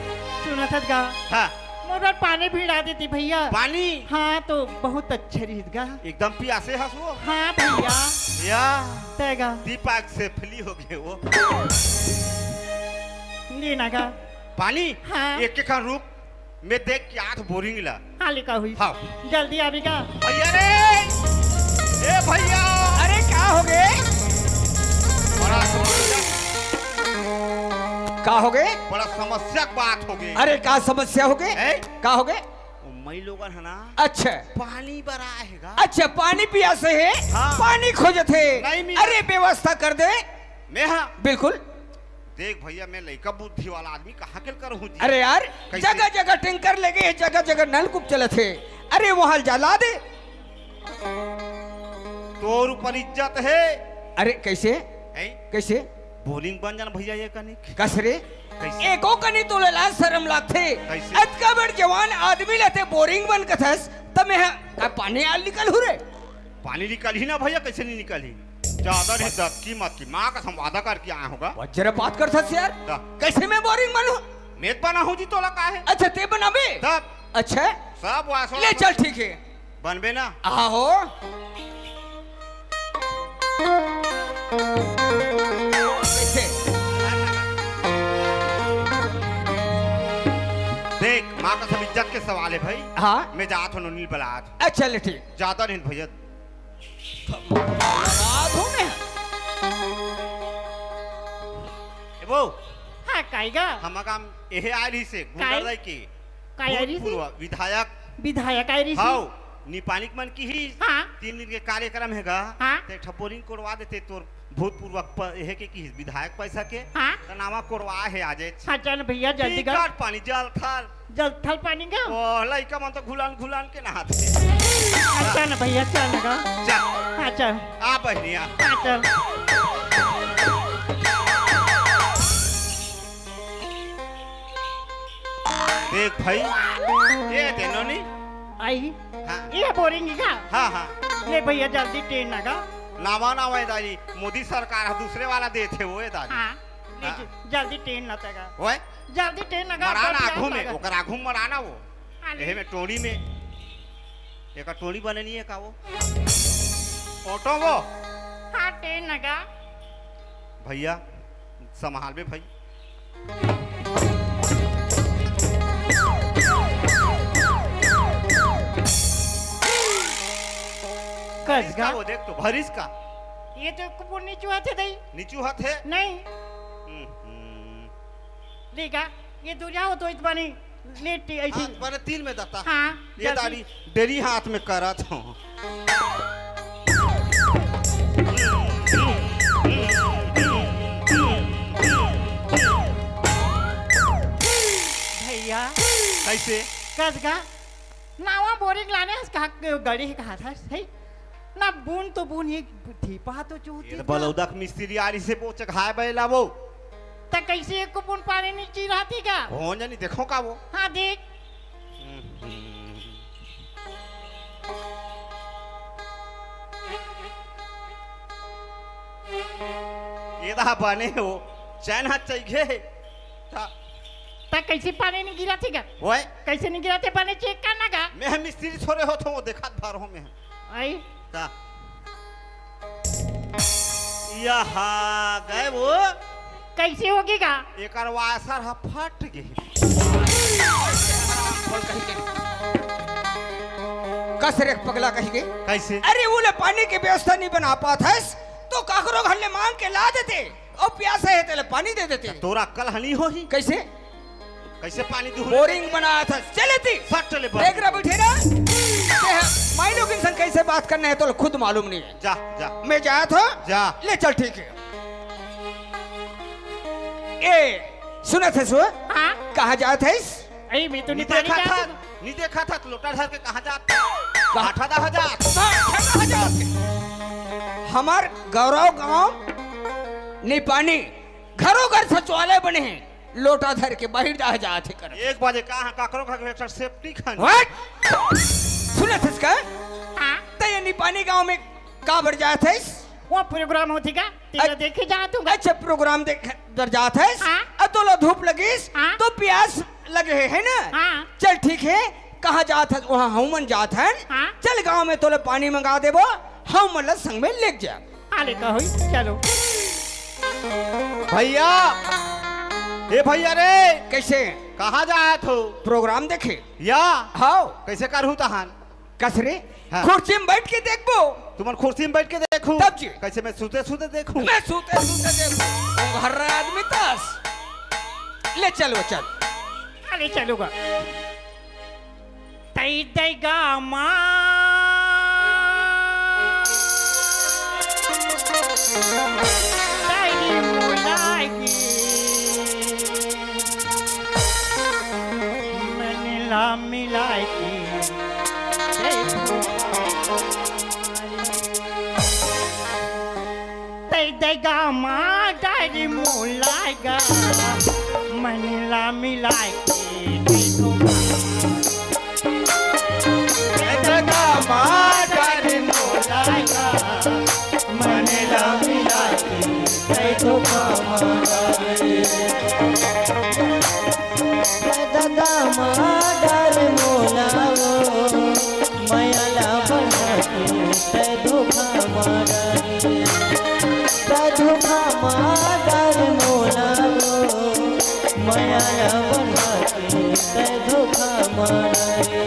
सुनत हस गा? हाँ। मोर बर पानी भिड़ा देती भैया। पानी? हाँ, तो बहुत अच्छा रहित गा। एकदम पियासे हस वो। हाँ भैया। या। तय गा। दीपक से फली हो गए वो। लेना गा। पानी? हाँ। एक एक रुक, मैं देख के आठ बोरिंग ला। हाँ, लिखा हुई। हाँ। जल्दी आवेगा। भैया रे, ए भैया। अरे, का हो गे? बड़ा समस्या, का हो गे? बड़ा समस्या के बात हो गे। अरे, का समस्या हो गे? ए? का हो गे? ओ, मई लोगन है ना। अच्छा। पानी बरा आएगा। अच्छा, पानी पियासे हे। हाँ। पानी खोजत हे। नहीं मिला। अरे, व्यवस्था कर दे। मैं हाँ। बिल्कुल। देख भैया, मैं लइका बुद्धि वाला आदमी, कहाँ के करहूँ जी? अरे यार, कैसे? जगह जगह टैंकर लगे हे, जगह जगह नलकूप चलत हे। अरे वहाँ जला दे। तोर ऊपर इज्जत हे। अरे कैसे? हैं? कैसे? बोरिंग बन जाना भैया ये कनिक। कस रे? कैसे? एको कनी तोले लाज शरम लागथे। कैसे? अतका बड़ जवान आदमी ल ते बोरिंग बन कथस, त मैं ह-, का पानी आल निकल हूँ रे? पानी निकलही ना भैया, कैसे नहीं निकलही? ज्यादा नहीं दबकी मत की, माँ का संवादा करके आया होगा। वज्रपात करथस यार। दा। कैसे मैं बोरिंग बनूं? मैं तो बना हूँ जी, तोला का है? अच्छा, ते बनाबे? तब। अच्छा। सब वासो ले चल, ठीक है। बनबे ना? आहो। कैसे? देख, माँ का सब इज्जत के सवाल है भाई। हाँ। मैं जात हूँ, नील बलात। अच्छा, ले ठीक। ज्यादा नहीं भैया। ए वो, हाँ, काई गा? हम काम एहे आय रही से, गुंडा काय? दाई के। काय आय रही से? भूतपूर्व विधायक। विधायक आय रही से? हाव, निपानिक मन की ही हाँ। तीन दिन के कार्यक्रम हेगा। हाँ। ते ठप्पोरिंग कोड़वा देते तोर भूतपूर्व प-, एहे के की विधायक पैसा के। हाँ। त नामा कोड़वा हे आजे। हाँ, चल भैया, जल्दी कर। टिकट पानी, जल थल। जल थल पानी गा? ओ, लइका मन तो घुलान घुलान के नहाथे। हाँ, चल ना भैया, चल ना गा। जा। हाँ, चल। आ बहिनी, आ। हाँ, चल। देख भाई, ये दे नोनी। आई? हाँ। ये बोरिंग का? हाँ, हाँ। ले भैया, जल्दी ट्रेन ना गा। नावा, नावा, ए दाई, मोदी सरकार ह दूसरे वाला देथे वो, ए दाई। हाँ। ले हाँ। ज-, जल्दी ट्रेन ना तगा। ओए? जल्दी ट्रेन ना गा, मराना बहुत आगू प्यास में, लागा। ओकर आगू में मराना वो। हाँ, ले। एहे में टोड़ी में। एका टोड़ी बने नहीं है का वो? ऑटो वो? हाँ, ट्रेन ना गा। भैया, संभाल बे भाई। कस भरिस का गा? वो देख तो, भरिस का। ये तो कुपुर नीचू हाथे दई। नीचू हाथे? नहीं। हम्म, हम्म। ले गा, ये दूरिया हो तो इत बानी लेट ऐसी। हाँ, पर तीन में दत्ता। हाँ, ये जल्दी। दाढ़ी डेरी हाथ में करत हो। भैया। कैसे? कस गा? नावा बोरिंग लाने हस कहा गड़ी है कहा था, सही? ना बून तो बून, ये ढीपा तो चूती ये था। बलौदा के मिस्त्री आरी से बोच खाए बैला वो। त कैसे एको बून पानी नहीं ची रहती का? हो जानी, देखो का वो। हाँ, देख। ये दा बने हो, चैन हाथ चाहिए। ता त कैसे पानी नहीं गिरा थी का? ओए। कैसे नहीं गिरा थे पानी, चेक करना का? मैं मिस्त्री छोरे हो तो वो देखा भर हो मैं। आई? ता। यहाँ गए वो। कैसे होगी का? एकर वासर ह फट गई। बोल कहीं के। कस रे पगला कहीं के। कैसे? अरे वो ले पानी के व्यवस्था नहीं बना पात हस, तो काकरो घर ले मांग के ला देते। ओ प्यासे हे, तेला पानी दे देते। तोरा अक्कल हनी होही। कैसे? कैसे पानी दूहूँ? बोरिंग बनाया था, चले थी। सट चले बोरिंग। देख रहा बैठे ना? ते ह, माई लोग इंसान कैसे बात करना है तो खुद मालूम नहीं है। जा, जा। मैं जाया था? जा। ले चल, ठीक है। ए, सुना था सो? हाँ? कहाँ जाया था इस? अरे, मैं तो नहीं नहीं पानी देखा जाता था, था। नहीं देखा था, तो लोटा धर के कहाँ जाता? का? आठा दहा जात। हाँ, आठा दहा जात। हमर गौरव गांव निपानी घरो घर सचिवालय बने हे, लोटा धर के बाहिर दहा जात हे कर। एक बजे का, हाँ, काकरो घर एक ठा सेप्टिक है। What? सुनत हस का? हाँ। त ये निपानी गांव में काबर जात हस? वो प्रोग्राम होथे का? तेला अ-, देखे जात हूँ। अच्छा, प्रोग्राम देखे बर जात हस? हाँ। अब तोला धूप लगिस, हाँ। तो प्यास लगे हे, है ना? हाँ। चल ठीक हे, कहाँ जात हस? वहाँ हमन जात हन। हाँ। चल गाँव में तोला पानी मंगा देबो, हमन ला संग में लेग जा। हाले का होई, चलो। भैया, ए भैया रे। कैसे? कहाँ जात हो? प्रोग्राम देखे। या? हाव। कैसे करहूँ तहान? कस रे? हाँ। कुर्सी में बैठ के देखबो। तुमन कुर्सी में बैठ के देखू। तब जी। कैसे मैं सुते सुते देखू? मैं सुते सुते देखू। घर आदमी तस। ले चलो, चल। अरे चलूगा। तई दई गा माँ। तई मुलागी। मन ला मिलागी। तै दगा मा डारी मोलाय गा, मन ला मिलाय के दे दो। तै दगा मा डारी मोलाय गा, मन ला मिलाय के दे दो। दगा मा डारी मोलाओ, मया ला बढ़ा के तै धोखा मारा रे। तै धोखा मारा रे मोला वो, मया ला बढ़ा के तै धोखा मारा रे।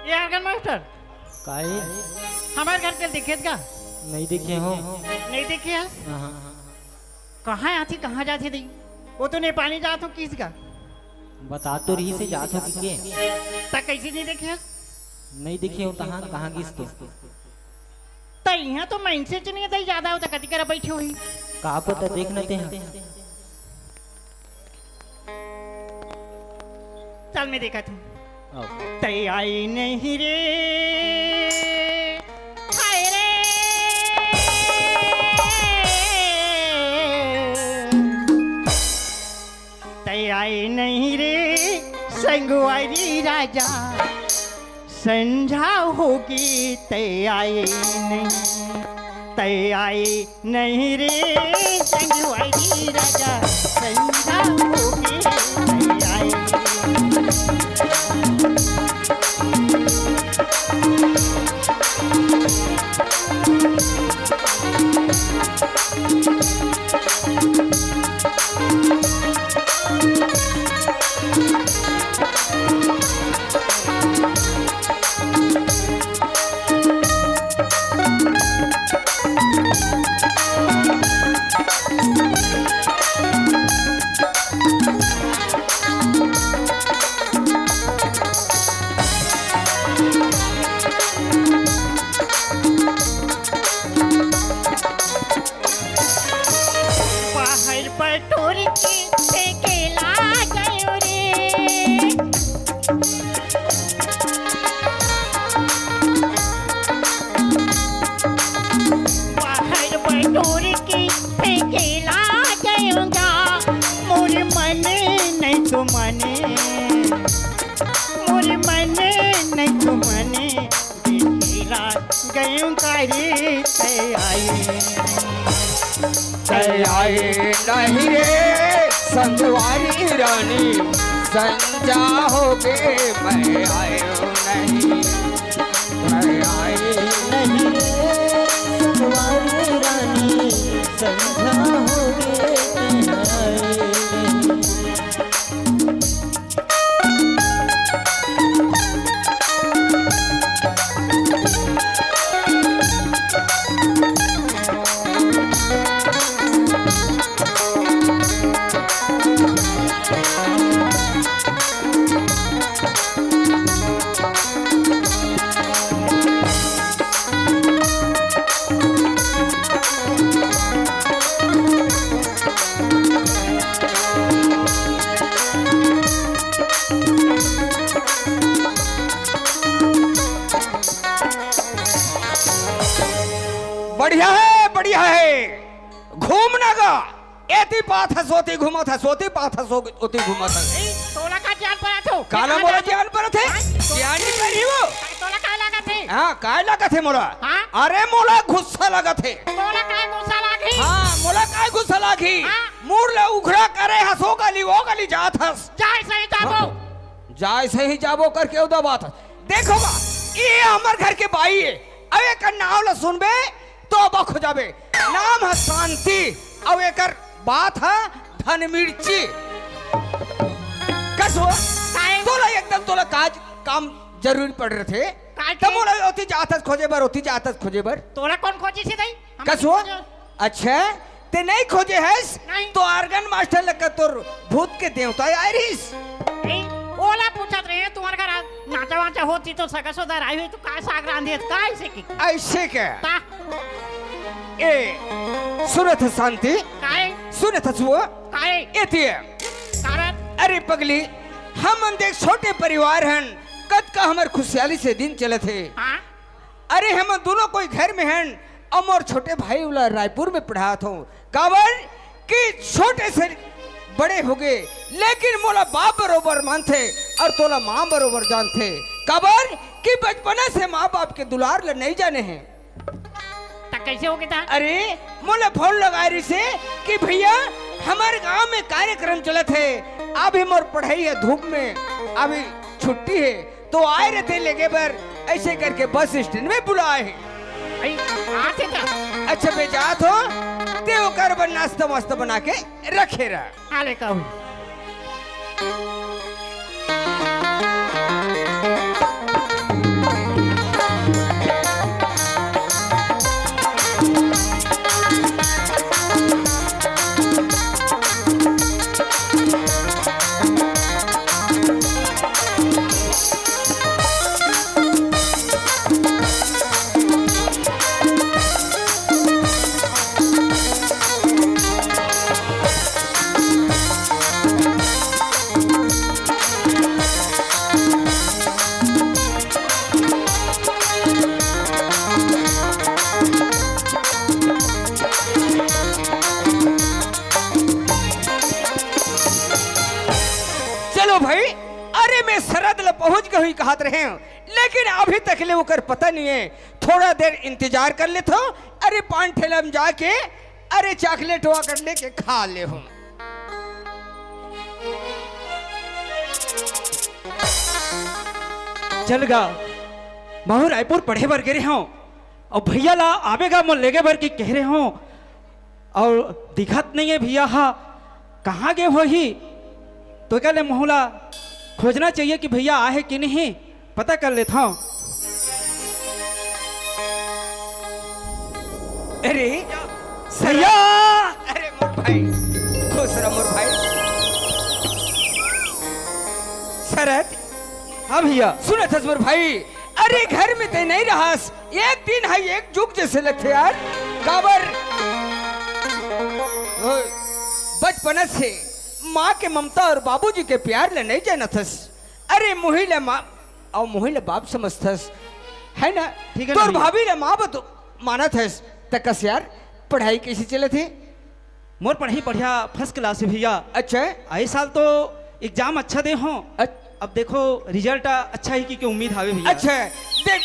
ये organ master, काहे? हमर घर के देखे का? नहीं देखे हो। नहीं देखे हस? हाँ, हाँ, हाँ। कहाँ आथे, कहाँ जाथे दई? वो तो नेपाली जात हो किस का? बता तो रही से जात हो कि के? त कैसे नहीं देखे हस? नहीं देखे हो तहां, कहाँ गिस तो? त इहाँ तो मनसे च नहीं दई, ज्यादा हो त कति करा बैठे होही। का पता, देख न ते हाँ। चल, मैं देखत हूँ। आओ। तै आई नहीं रे, हाय रे। तै आई नहीं रे, संगवारी राजा। संझा होगे तै आई नहीं, तै आई नहीं रे संगवारी राजा, संझा होगे तै आई। बाहर बटोर के फेंके ला गयो रे। बाहर बटोर के फेंके ला गयो गा, मोर मन नहीं तो माने। कहीं कारी ते आई, ते आई नहीं रे संगवारी रानी, संजा होगे मैं आयो नहीं, मैं आई नहीं रे संगवारी रानी, संजा होगे मैं आयो नहीं। बढ़िया है, बढ़िया है। घूमना गा, एती पाथस ओती घूमत हस, ओती पाथस ओती घूमत हस। ए, तोला का ज्ञान परत हो? काला मोला ज्ञान परत हे? हाँ? ज्ञान नहीं पर ही वो। तोला का लागत हे? हाँ, काय लागत हे मोला? हाँ? अरे मोला गुस्सा लागत हे। तोला काय गुस्सा लागी? हाँ, मोला काय गुस्सा लागी? हाँ? मुड़ ले उघरा करे हस, ओ गली, ओ गली जात हस। जाय सही जाबो। हाँ। जाय सही जाबो करके उदा बात हस। देखो बा, ये हमर घर के बाई हे। अब एकर नाव ल सुनबे तो अबक हो जाबे। नाम ह शांति, अउ एकर बात ह धन मिर्ची। कस वो? काहे? तोला एकदम तोला काज काम जरूरी पड़ रथे। काहे त के? मोला ओती जाथस खोजे बर, ओती जाथस खोजे बर। तोला कोन खोजिस हे दाई? हम कस वो? खोजे। अच्छा, ते नहीं खोजे हस? नहीं। तो आर्गन मास्टर लगा तोर भूत के देवता आय रहिस। नहीं, ओला पूछत रहे, तुम्हारे घर आज नाचा वाचा होती तो सगा सोदर आई हुई, तो काय साग रांधे, काय से की? ऐसे के? ता? ए, सुनत हस शांति? काय? सुनत हस वो? काय? एती हे। कारण? अरे पगली, हमन देख छोटे परिवार हन, कतका हमर खुशहाली से दिन चलत हे। हाँ? अरे, हम दोनों कोई घर में हन, अउ मोर छोटे भाई उला रायपुर में पढ़ात हों। काबर कि छोटे से बड़े होगे, लेकिन मोला बाप बरोबर मानथे अउ तोला माँ बरोबर जानथे। काबर कि बचपना से माँ बाप के दुलार ल नहीं जाने हे। त कैसे होगे ता? अरे, मोला फोन लगाय रिहिसे कि भैया, हमर गांव में कार्यक्रम चलत हे, अभी मोर पढ़ाई हे धूप में, अभी छुट्टी हे, तो आय रहिथे लेगे बर, ऐसे करके बस स्टैंड में बुलाय हे। भाई, आथे का? अच्छा, मैं जात हों, ते ओकर बर नाश्ता वास्ता बना के रखे रह। आले कहूँ। चलो भाई, अरे मैं सरहद ल पहुंच गए हुई कहत रहे हूं, लेकिन अभी तक ले ओकर पता नहीं है। थोड़ा देर इंतजार कर लेथो। अरे पान ठेला में जाके अरे चॉकलेट वाकट लेके खा ले हूं। चल गा, महू रायपुर पढ़े बर गे रहे हूं, अउ भैया ला आबे गा मोर लेगे बर कि कहे रहे हूं, अउ दिखत नहीं है भैया हा, कहाँ गे होही? तो एकर ले महू ला खोजना चाहिए कि भैया आहे कि नहीं, पता कर लेत हंव। अरे भैया! अरे मोर भाई, खुश रह मोर भाई। शरद, हाँ भैया। सुनत हस मोर भाई, अरे घर में ते नहीं रहस, एक दिन है एक जुग जैसे लगथे यार। काबर? ओए, बचपन से माँ के ममता अउ बाबूजी के प्यार ल नहीं जानत हस। अरे मुही ल माँ अउ मुही ल बाप समझथस, है ना? ठीक है ना तोर भैया। भाभी ल माँ बत मानत हस, त कस यार, पढ़ाई कैसे चलत हे? मोर पढ़ाई बढ़िया, first class हे भैया। अच्छा। ए साल तो exam अच्छा दे हंव। अच- अब देखो result अच्छा ही की, की उम्मीद हावे भैया। अच्छा, देख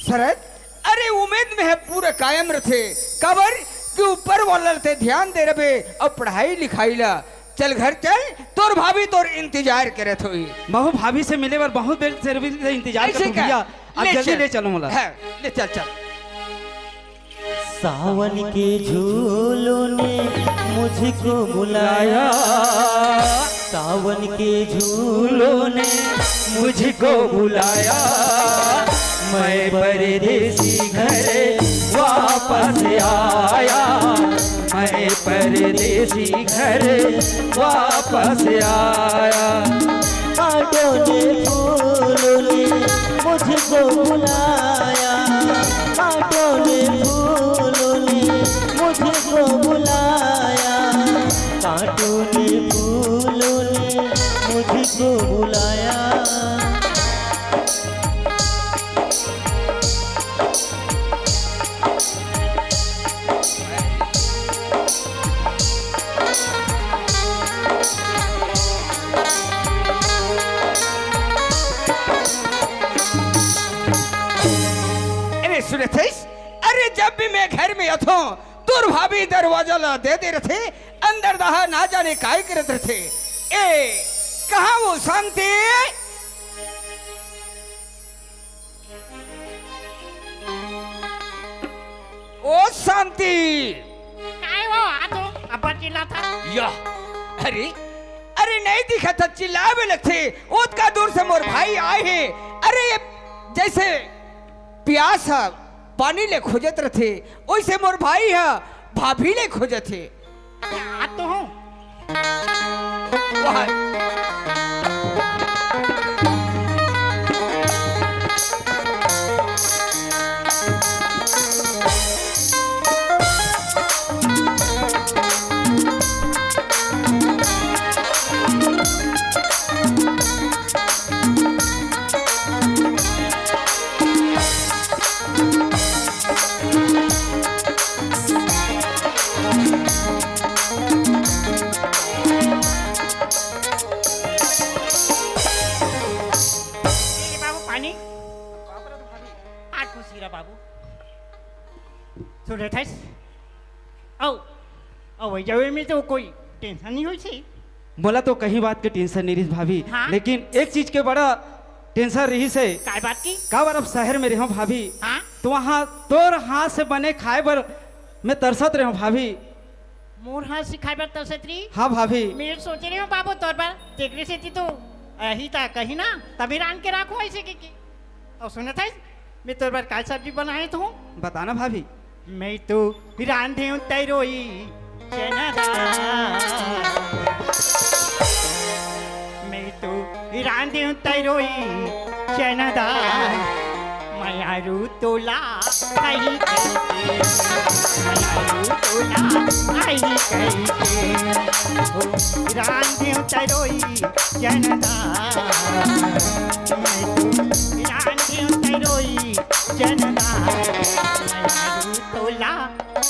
शरद, अरे, उम्मीद में ह पूरा कायम रथे। काबर कि ऊपर वाला ल ते ध्यान दे रबे अउ पढ़ाई लिखाई ला। चल घर चल, तोर भाभी तोर इंतजार करत होही। महूं भाभी से मिले बर बहुत बेर से रबे इंतजार करत हों भैया। अब जल्दी ले चलो मोला। हाँ, ले चल, चल। सावन के झूलों ने मुझको बुलाया, सावन के झूलों ने मुझको बुलाया, मैं परदेसी घर वापस आया, मैं परदेसी घर वापस आया। कांटों ने फूलों ने मुझको बुलाया, कांटों ने फूलों ने मुझको बुलाया, कांटों ने फूलों ने मुझको बुलाया। अरे सुनत हस? अरे जब भी मैं घर में आथों, तोर भाभी दरवाजा ला दे दे रथे, अंदर डहर ना जाने काय करत रथे। ए, कहाँ वो शांति? ओ शांति! काय वो? आ तो अब्बड़ चिल्लाथस। या, अरे, अरे नहीं दिखत हे, चिल्लावे लगथे, ओतका दूर से मोर भाई आए हे। अरे ये जैसे प्यास ह पानी ले खोजत रथे, ओइसे मोर भाई ह भाभी ले खोजत हे। आ तो हूँ। वाह। ए बाबू पानी। आ खुशी रह बाबू। सुनत हस? अउ, अउ वही जावे में तो कोई tension नहीं होइस। मोला तो कहीं बात के tension नहीं रहिस भाभी, हाँ? लेकिन एक चीज के बड़ा tension रहिस हे। काय बात की? काबर अब शहर में रहों भाभी, हाँ? तो वहाँ तोर हाथ से बने खाए बर मैं तरसत रहों भाभी। मोर हाथ से खाए बर तरसत रही? हाँ भाभी। मैं सोचे रहों बाबू तोर बर, तेकरे सेती तो अही ता कही ना, तभी रांध के राखूं ऐसे के, के। अउ सुनत हस, मैं तोर बर काय सब्जी बनाए हूँ? बताना भाभी। मैं तो रांधे हूँ तैरोई चना दाल। मैं तो रांधे हूँ तैरोई चना दाल। मयारू तोला आई कहिके, मयारू तोला आई कहिके। हो रांधे हूँ तैरोई चना दाल। मैं तो रांधे हूँ तैरोई चना दाल। मयारू तोला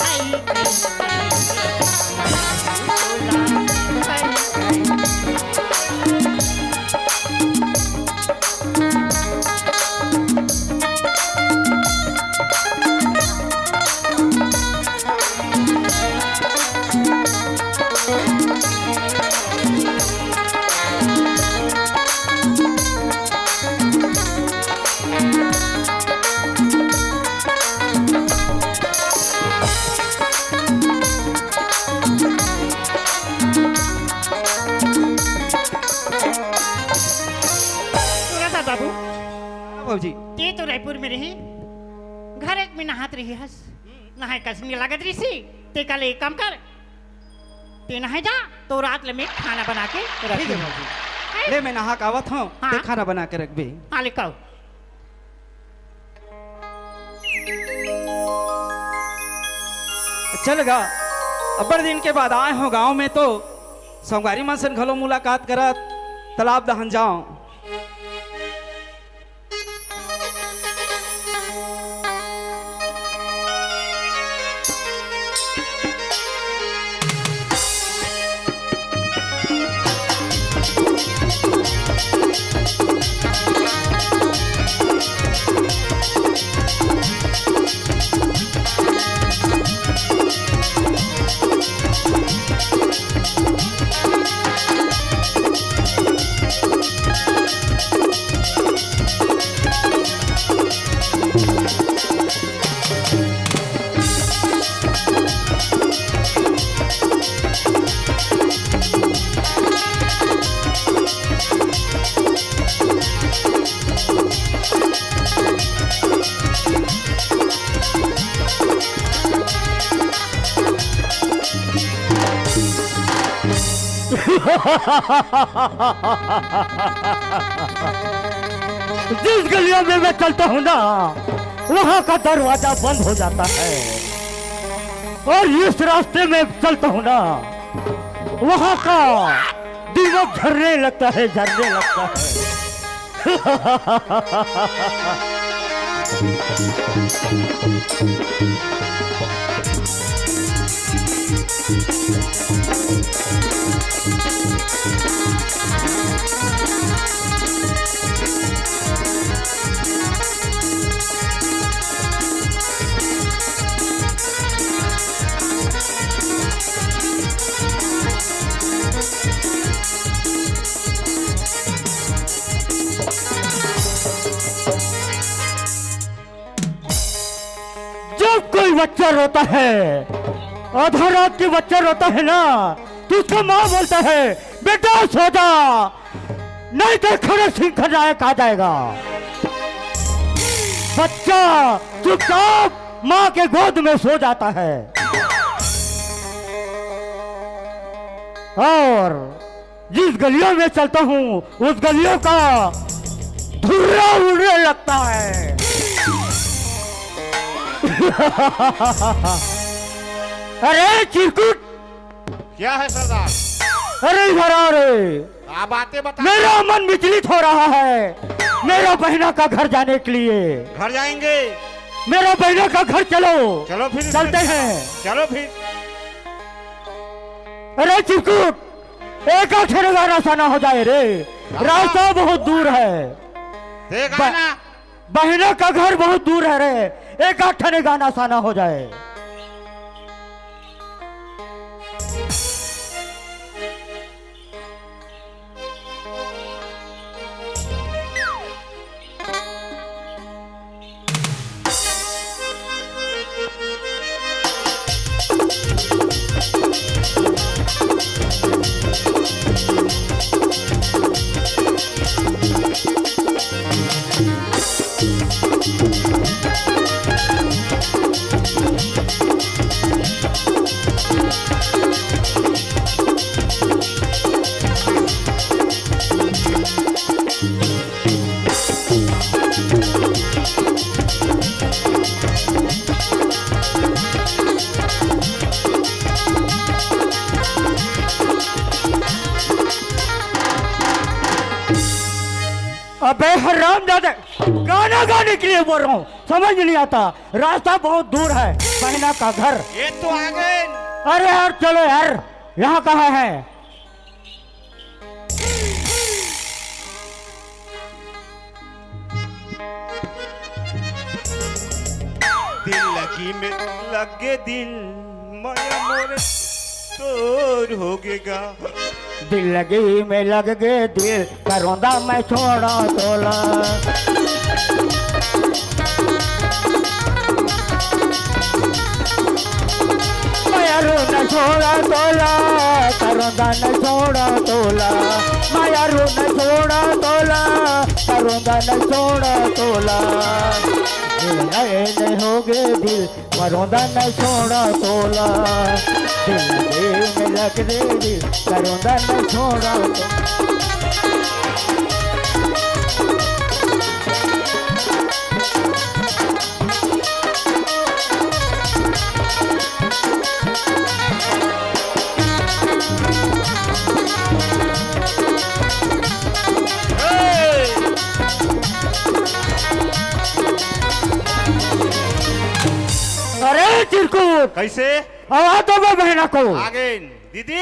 आई कहिके, मयारू तोला आई कहिके। सुनत हस बाबू? हाँ बाबूजी। ते तो रायपुर में रहे, घर एक में नहात रहे हस, नहाए कस नइ लागत रहिस हे, ते काले एक काम कर, ते नहाए जा, तो रात ले मैं खाना बना के रख दूँ। ठीक है बाबूजी। ले मैं नहा के आवत हूँ, हाँ। ते खाना बना के रखबे। हाँ, ले कहो। चल गा, अब्बड़ दिन के बाद आए हों गांव में, तो संगवारी मन सन घलो मुलाकात करत, तालाब डहन जाओं। जिस गलियों में मैं चलता हूँ ना, वहाँ का दरवाजा बंद हो जाता है, और इस रास्ते में चलता हूँ ना, वहाँ का दीमक झरने लगता है, झरने लगता है। जब कोई बच्चा रोता है, आधा रात के बच्चा रोता है ना, तो उसका माँ बोलता है, "बेटा, सो जा, नहीं तो खड़क सिंह खलनायक आ जाएगा।" बच्चा चुपचाप माँ के गोद में सो जाता है। और जिस गलियों में चलता हूँ, उस गलियों का धुर्रा उड़ने लगता है। अरे चिरकुट! क्या है सरदार? अरे इधर आ रे। आप बातें बता। मेरा मन विचलित हो रहा है मेरा बहना का घर जाने के लिए। घर जाएंगे। मेरा बहना का घर चलो। चलो फिर। चलते हैं। चलो फिर। अरे चिरकुट, एक आध ठने गाना साना हो जाए रे। हाँ। रास्ता बहुत दूर है। देख ब-, आना। बहना का घर बहुत दूर है रे, एक आध ठने गाना साना हो जाए। अबे हराम जादे, गाना गाने के लिए बोल रहा हूँ, समझ नहीं आता। रास्ता बहुत दूर है, बहना का घर। ये तो आ गए। अरे यार, चलो यार, यहाँ कहाँ है? दिल लगी में लगे दिल, माया मोरे तोर हो गेगा। दिल लगी में लग गे दिल, करोंदा मैं छोड़ा तोला। माया रो न छोड़ा तोला, करोंदा न छोड़ा तोला। माया रो न छोड़ा तोला, करोंदा न छोड़ा तोला। दिल नए नए हो गए दिल, करोंदा न छोड़ा तोला। दिल दिल में लग रे दिल, करोंदा न छोड़ा तोला। अरे चिरकुट, कैसे? आवाज दो बे बहना को। आगे दीदी।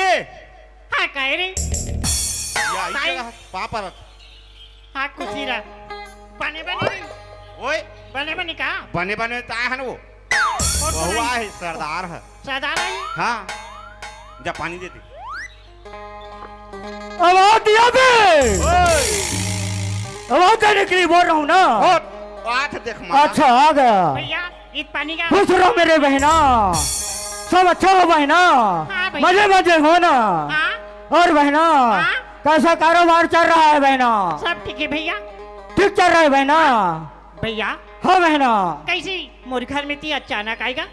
हाँ, कहे रे। या, ताई। इधर आ, पापा रख। हाँ, खुशी रह। बने बने। ओए। बने बने का? बने बने तो आया है ना वो। कौन बहू बने? आए, सरदार है। सरदार है? हाँ। जा पानी दे दे। आवाज दिया बे। ओए। आवाज देने के लिए बोल रहा हूँ ना। और आठ देख मारा। अच्छा, आ गया। भैया, इत पानी का। खुश रहो मेरे बहना, सब अच्छा हो बहना, हाँ भैया। मजे मजे हो ना। हाँ। और बहना, हाँ। कैसा कारोबार चल रहा है बहना? सब ठीक है भैया। ठीक चल रहा है बहना? भैया। हाँ बहना। कैसी मोर घर में इतनी अचानक आएगा?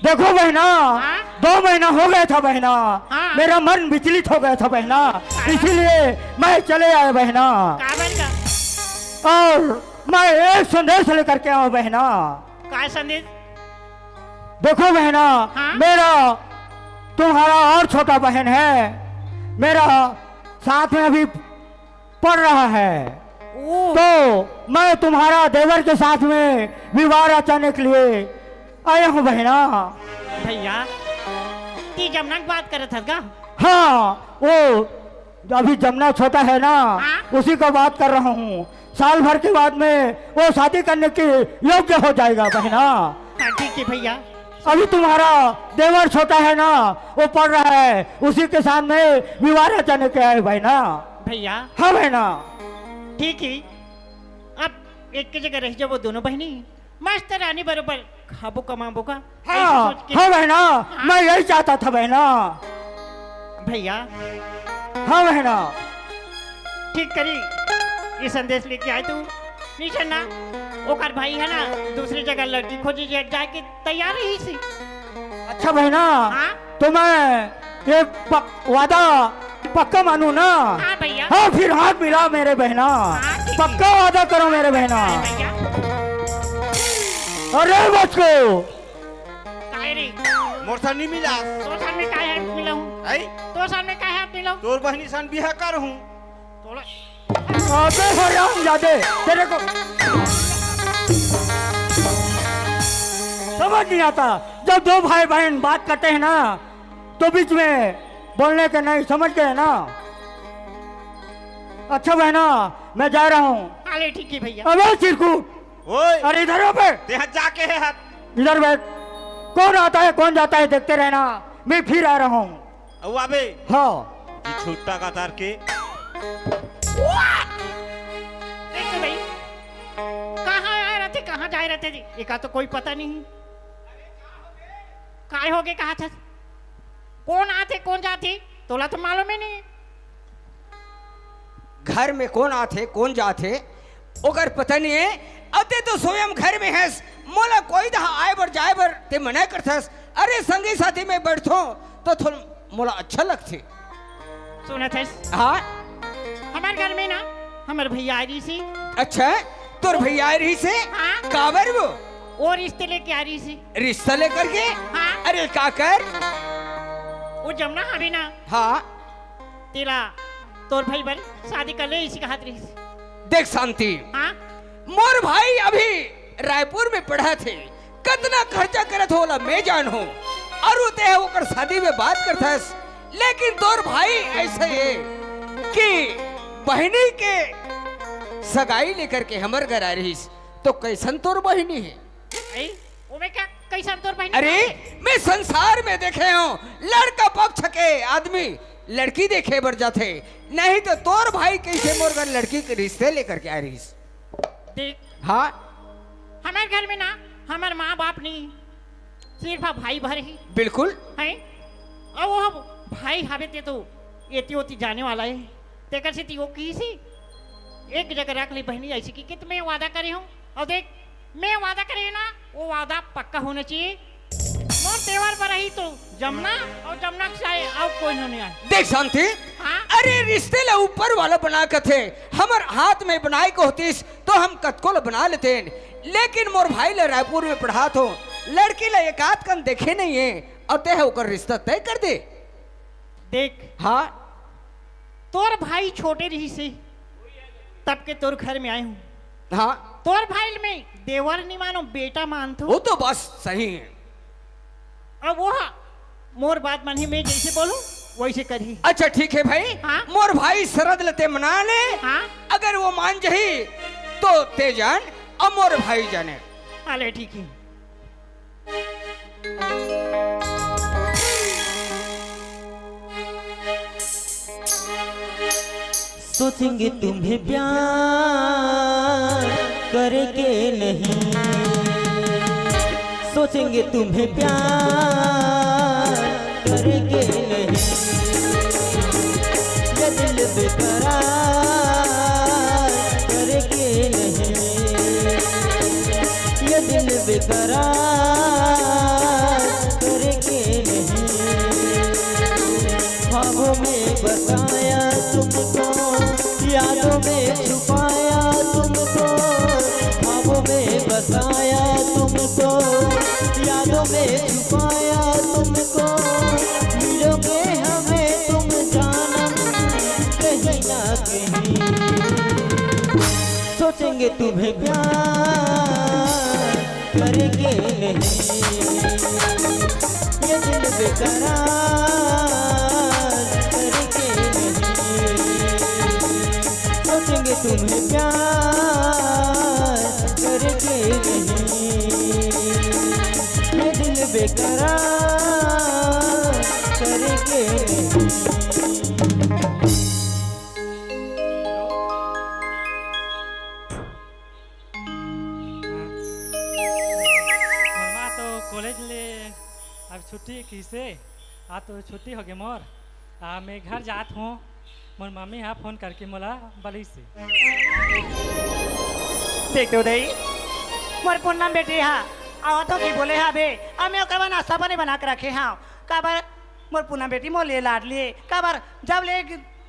देखो बहना, हाँ? दो महीना हो गया था बहना, हाँ। मेरा मन विचलित हो गया था बहना, हाँ। इसीलिए मैं चले आया बहना। काबर का? और मैं एक संदेश लेकर के आया हूँ बहना। काय संदेश? देखो बहना, हाँ? मेरा तुम्हारा और छोटा बहन है, मेरा साथ में अभी पढ़ रहा है, ओ। तो मैं तुम्हारा देवर के साथ में विवाह रचाने के लिए आया हूँ बहना। भैया, ती जमना की बात करत हस का? हाँ, वो अभी जमना छोटा है ना, हाँ? उसी का बात कर रहा हूँ। साल भर के बाद में वो शादी करने के योग्य हो जाएगा बहना। हाँ, ठीक है भैया। अभी तुम्हारा देवर छोटा है ना, वो पढ़ रहा है, उसी के साथ में विवाह रचाने के आए बहना। भैया। हाँ बहना। ठीक है, अब एक के जगह रह जाबो दोनों बहनी, मस्त रानी बरोबर खाबो कमाबो का। हाँ, ऐसे सोच के। हाँ बहना, हाँ। मैं यही चाहता था बहना। भैया। हाँ बहना। ठीक करी, ये संदेश लेके आए तू। निशन ना, ओकर भाई है ना, दूसरी जगह लड़की खोजे जा-, जाए के तैयार रही सी। अच्छा बहना, हाँ? तो मैं ये पक-, वादा पक्का मानू ना? हाँ भैया। हाँ, फिर हाथ मिला मेरे बहना। हाँ, ठीक है। पक्का वादा करो मेरे बहना। हाँ भैया। अरे बचको। काय रे? मोर सन नहीं मिला। तोर सन में काय हाथ मिलाऊं? आई? तोर सन में काय हाथ मिलाऊं? तोर बहनी सन बिहा कर हूँ। तोला अबे हरामजादे, तेरे को समझ नहीं आता। जब दो भाई बहन बात करते हैं ना, तो बीच में बोलने के नहीं, समझ गए ना? अच्छा बहना, मैं जा रहा हूँ। अरे ठीक है भैया। अबे चिरकुट, ओए। अरे इधर हो बे। तेहा जाके है हाथ। इधर बैठ। कौन आता है, कौन जाता है, देखते रहना, मैं फिर आ रहा हूँ। अउ आबे। हाँ। ये छुट्टा का तार के। देख तो भाई, कहाँ आए रहते, कहाँ जाए रहते जी, एका तो कोई पता नहीं। काय हो गए, कहा था? कौन आते, कौन जाते, तोला तो मालूम ही नहीं। घर में कौन आथे, कौन जाथे, ओकर पता नहीं है। अब ते तो स्वयं घर में हस, मोला कोई दहा आए बर जाए बर ते मना करथस। अरे संगी साथी में बैठथों तो थोड़ा मोला अच्छा लगथे। सुनत हस? हाँ। हमार घर में ना, हमार भैया आ रही सी। अच्छा, तोर भैया आ रही से? हाँ। काबर वो? वो रिश्ते लेके आ रही सी। रिश्ता लेकर के? हाँ। अरे काकर? वो जमना हवे ना। हाँ। तेला तोर भाई बर शादी कर ले, इसी कहत रहिस। देख शांति, हाँ? मोर भाई अभी रायपुर में पढ़त हे, कतना खर्चा करत हे ओला मैं जानहूँ, अउ तेह ओकर शादी में बात करथस, लेकिन तोर भाई ऐसे हे कि बहिनी के सगाई लेकर के हमर घर आ रहिस, तो कैसन तोर बहिनी हे? ए, ओमे का, कैसन तोर बहिनी? अरे, मैं संसार में देखे हूँ, लड़का पक्ष के आदमी लड़की देखे बर जाथे, नहीं तो तोर भाई कैसे मोर घर लड़की के रिश्ते लेकर के आ रहिस? देख, हाँ? हमार घर में ना, हमार माँ बाप नहीं, सिर्फ भाई भर ही। बिल्कुल। हैं? अउ वो भाई हवे ते तो एती ओती जाने वाला हे, तेकर सेती वो किहिस, एक जगह रख ले बहिनी, ऐसे कि, कि तुम्हें वादा करे हूँ। अउ देख, मैं वादा करे ना, वो वादा पक्का होना चाहिए। मोर देवर बर ही तो जमना, अउ जमना के चाहे अउ कोई नहीं आए। देख शांति, हाँ? अरे रिश्ते ला ऊपर वाला बना कथे, हमर हाथ में बनाए के होतिस तो हम कतको ला बना लेतेन, लेकिन मोर भाई ला रायपुर में पढ़ात हो, लड़की ला एक आध कन देखे नहीं है, अउ तेह ओकर रिश्ता तय कर दे। देख, हाँ? तोर भाई छोटे रहिस हे, तब के तोर घर में आए हूँ। हाँ। तोर भाई में देवर नहीं मानो, बेटा मानथो। वो तो बस सही है। अब वो मोर बात मानही, मैं जैसे बोलूँ, वैसे करही। अच्छा, ठीक है भाई। हाँ? मोर भाई सरद ल ते मना ले। हाँ? अगर वो मान जही, तो ते जान, अउ मोर भाई जाने। अले, ठीक है। सोचेंगे तुम्हें प्यार करके नहीं, सोचेंगे तुम्हें प्यार करके नहीं, ये दिल बेकरार करके नहीं, ये दिल बेकरार यादों में छुपाया तुमको, ख्वाबों में बसाया तुमको, यादों में छुपाया तुमको, मिलोगे हमें तुम जानम कहीं ना कहीं। सोचेंगे तुम्हें प्यार करेंगे नहीं, ये दिल बेकरार करेंगे नहीं। सोचेंगे तुम्हें प्यार करेंगे नहीं, ये दिल बेकरार करेंगे नहीं। मोर माँ तो कॉलेज ले अब छुट्टी किसे, आज तो छुट्टी हो गई मोर। आ, मैं घर जात हूँ, मोर मम्मी हा फोन करके मोला बलिस हे। देख तो दई, मोर पूनम बेटी हा, आवत हो कि बोले हा बे, अब मैं ओकर बर नाश्ता पानी बना के रखे हा। काबर मोर पूनम बेटी मोर लिए लाडली हे, काबर जब ले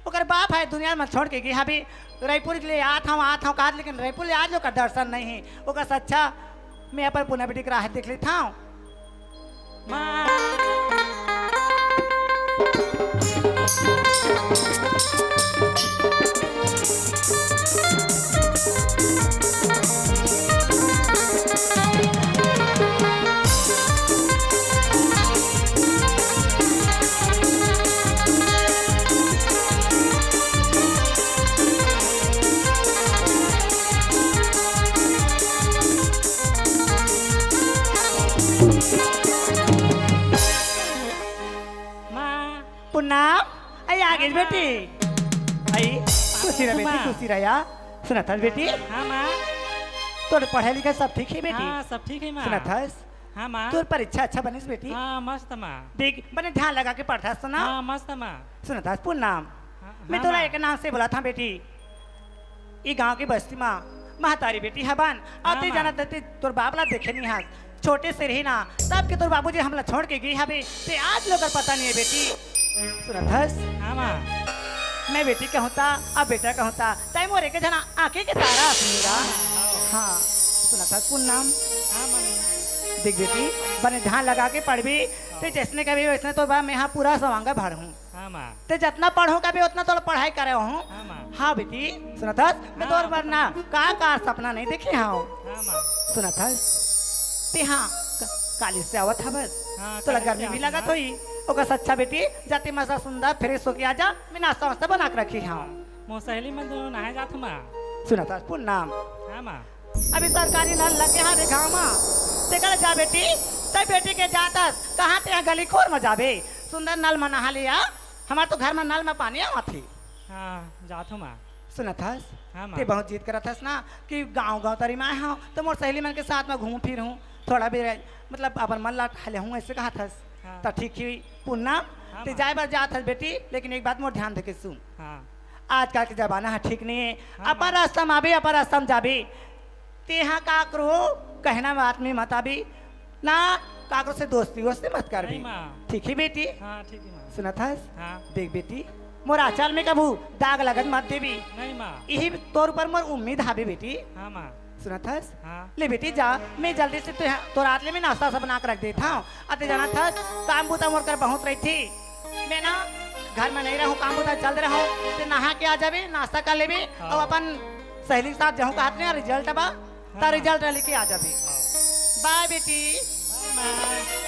ओकर बाप हे दुनिया में छोड़ के गे हवे, रईपुर ले आत हव, आत हव काज, लेकिन रईपुर ले आज ओकर दर्शन नहीं हे। ओकर से अच्छा मैं अपन पूनम बेटी के राह देख लेत हव। माँ। माँ। पूनम, आई आ गई बेटी। आई, खुशी रह बेटी, माँ। खुशी रह या। सुनत हस बेटी? हाँ माँ। तोर पढ़ाई लिखाई सब ठीक हे बेटी? हाँ, सब ठीक हे माँ। सुनत हस? हाँ माँ। तोर परीक्षा अच्छा बनिस बेटी? हाँ, मस्त माँ। देख, बने ध्यान लगा के पढ़त हस ना? हाँ, मस्त माँ। सुनत हस पूनम? हाँ, मैं हाँ तोला माँ। एक नाम से बोलत हव बेटी। ई गांव के बस्ती मा महतारी बेटी हवन, अउ हाँ, ते माँ। जानत हस ते तोर बाप ला देखे नहीं हस, छोटे से रहे ना, तब के तोर बाबूजी हमला छोड़ के गे हवे, ते आज ले ओकर पता नहीं हे बेटी। सुनत हस? हाँ, माँ। मैं बेटी कहूँ ता, अब बेटा कहूँ ता, तैं मोर एक जना आँखी के तारा हस मीरा। हाँ, हाँ। हाँ, सुनत हस पूनम? हाँ, मम्मी। देख बेटी, बने ध्यान लगा के पढ़बे, ते जैसने कबे वैसने तोर बर मैं हा पूरा सवांग भरहूँ। हाँ, माँ। ते जतना पढ़हूँ कबे ओतना तोला पढ़ाई करे हूँ। हाँ, माँ। हाँ, बेटी, सुनत हस? मैं हाँ, तोर बर ना का का सपना नहीं देखे हव। हाँ, माँ। सुनत हस? ते हाँ, क-, कॉलेज से आवत हवस। हाँ, तोला कॉलेज से गर्मी भी आवत लगत हवस। होही। ओकर से अच्छा बेटी, जा ते मस्त सुंदर fresh होके आ जा, मैं नाश्ता वास्ता बना के रखे हव। हाँ, मोर सहेली मन दोनों नहाए जात हे, माँ। सुनत हस पूनम? हाँ, माँ। अभी सरकारी नल लगे हवे गाँव मा, तेकर जा बेटी, ते बेटी के जात हस, कहाँ ते गली खोर मा जाबे, सुंदर नल मा नहा ले आ, हमर तो घर मा नल मा पानी आवत हे। हाँ, जात हूँ माँ। सुनत हस? हाँ, माँ। ते बहुत जिद करत हस ना कि गाँव गाँव तरी मा आए हव, त मोर सहेली मन के साथ मा घूम फिरहूँ, थोड़ा भी रह, मतलब अपन मन ला टहलहूँ, ऐसे कहत हस। हाँ। त ठीक हे पूनम, हाँ, ते माँ। जाए बर जात हस बेटी, लेकिन एक बात मोर ध्यान देके सुन। हाँ। आजकल के जमाना ह ठीक नहीं हे। हाँ, अपन माँ। रास्ता म आबे, अपन रास्ता म जाबे। तेहा काकरो कहना म आदमी मत आबे, ना काकरो से दोस्ती वोस्ती मत करबे। नहीं, माँ। ठीक हे बेटी? हाँ, ठीक हे, माँ। सुनत हस? हाँ। देख बेटी, मोर आचल में कभू दाग लगन मत देबे। नहीं, माँ। इही तोर ऊपर मोर उम्मीद हाबे बेटी। हाँ, माँ। सुनत हस? हाँ। ले बेटी जा, मैं जल्दी से तोर आत ले मैं नाश्ता सब बना के रख देत हव। अते जानत हस, काम बूता मोर कर बहुत रहिथे। मैं ना घर में नहीं रहूँ, काम बूता जल्द रहूँ। ते नहा के आ जाबे, नाश्ता कर लेबे, हाँ। अउ अपन सहेली के साथ जहूँ कहत नहीं result बा, हाँ। त result लेके आ जाबे। हाँ। Bye बेटी। Bye।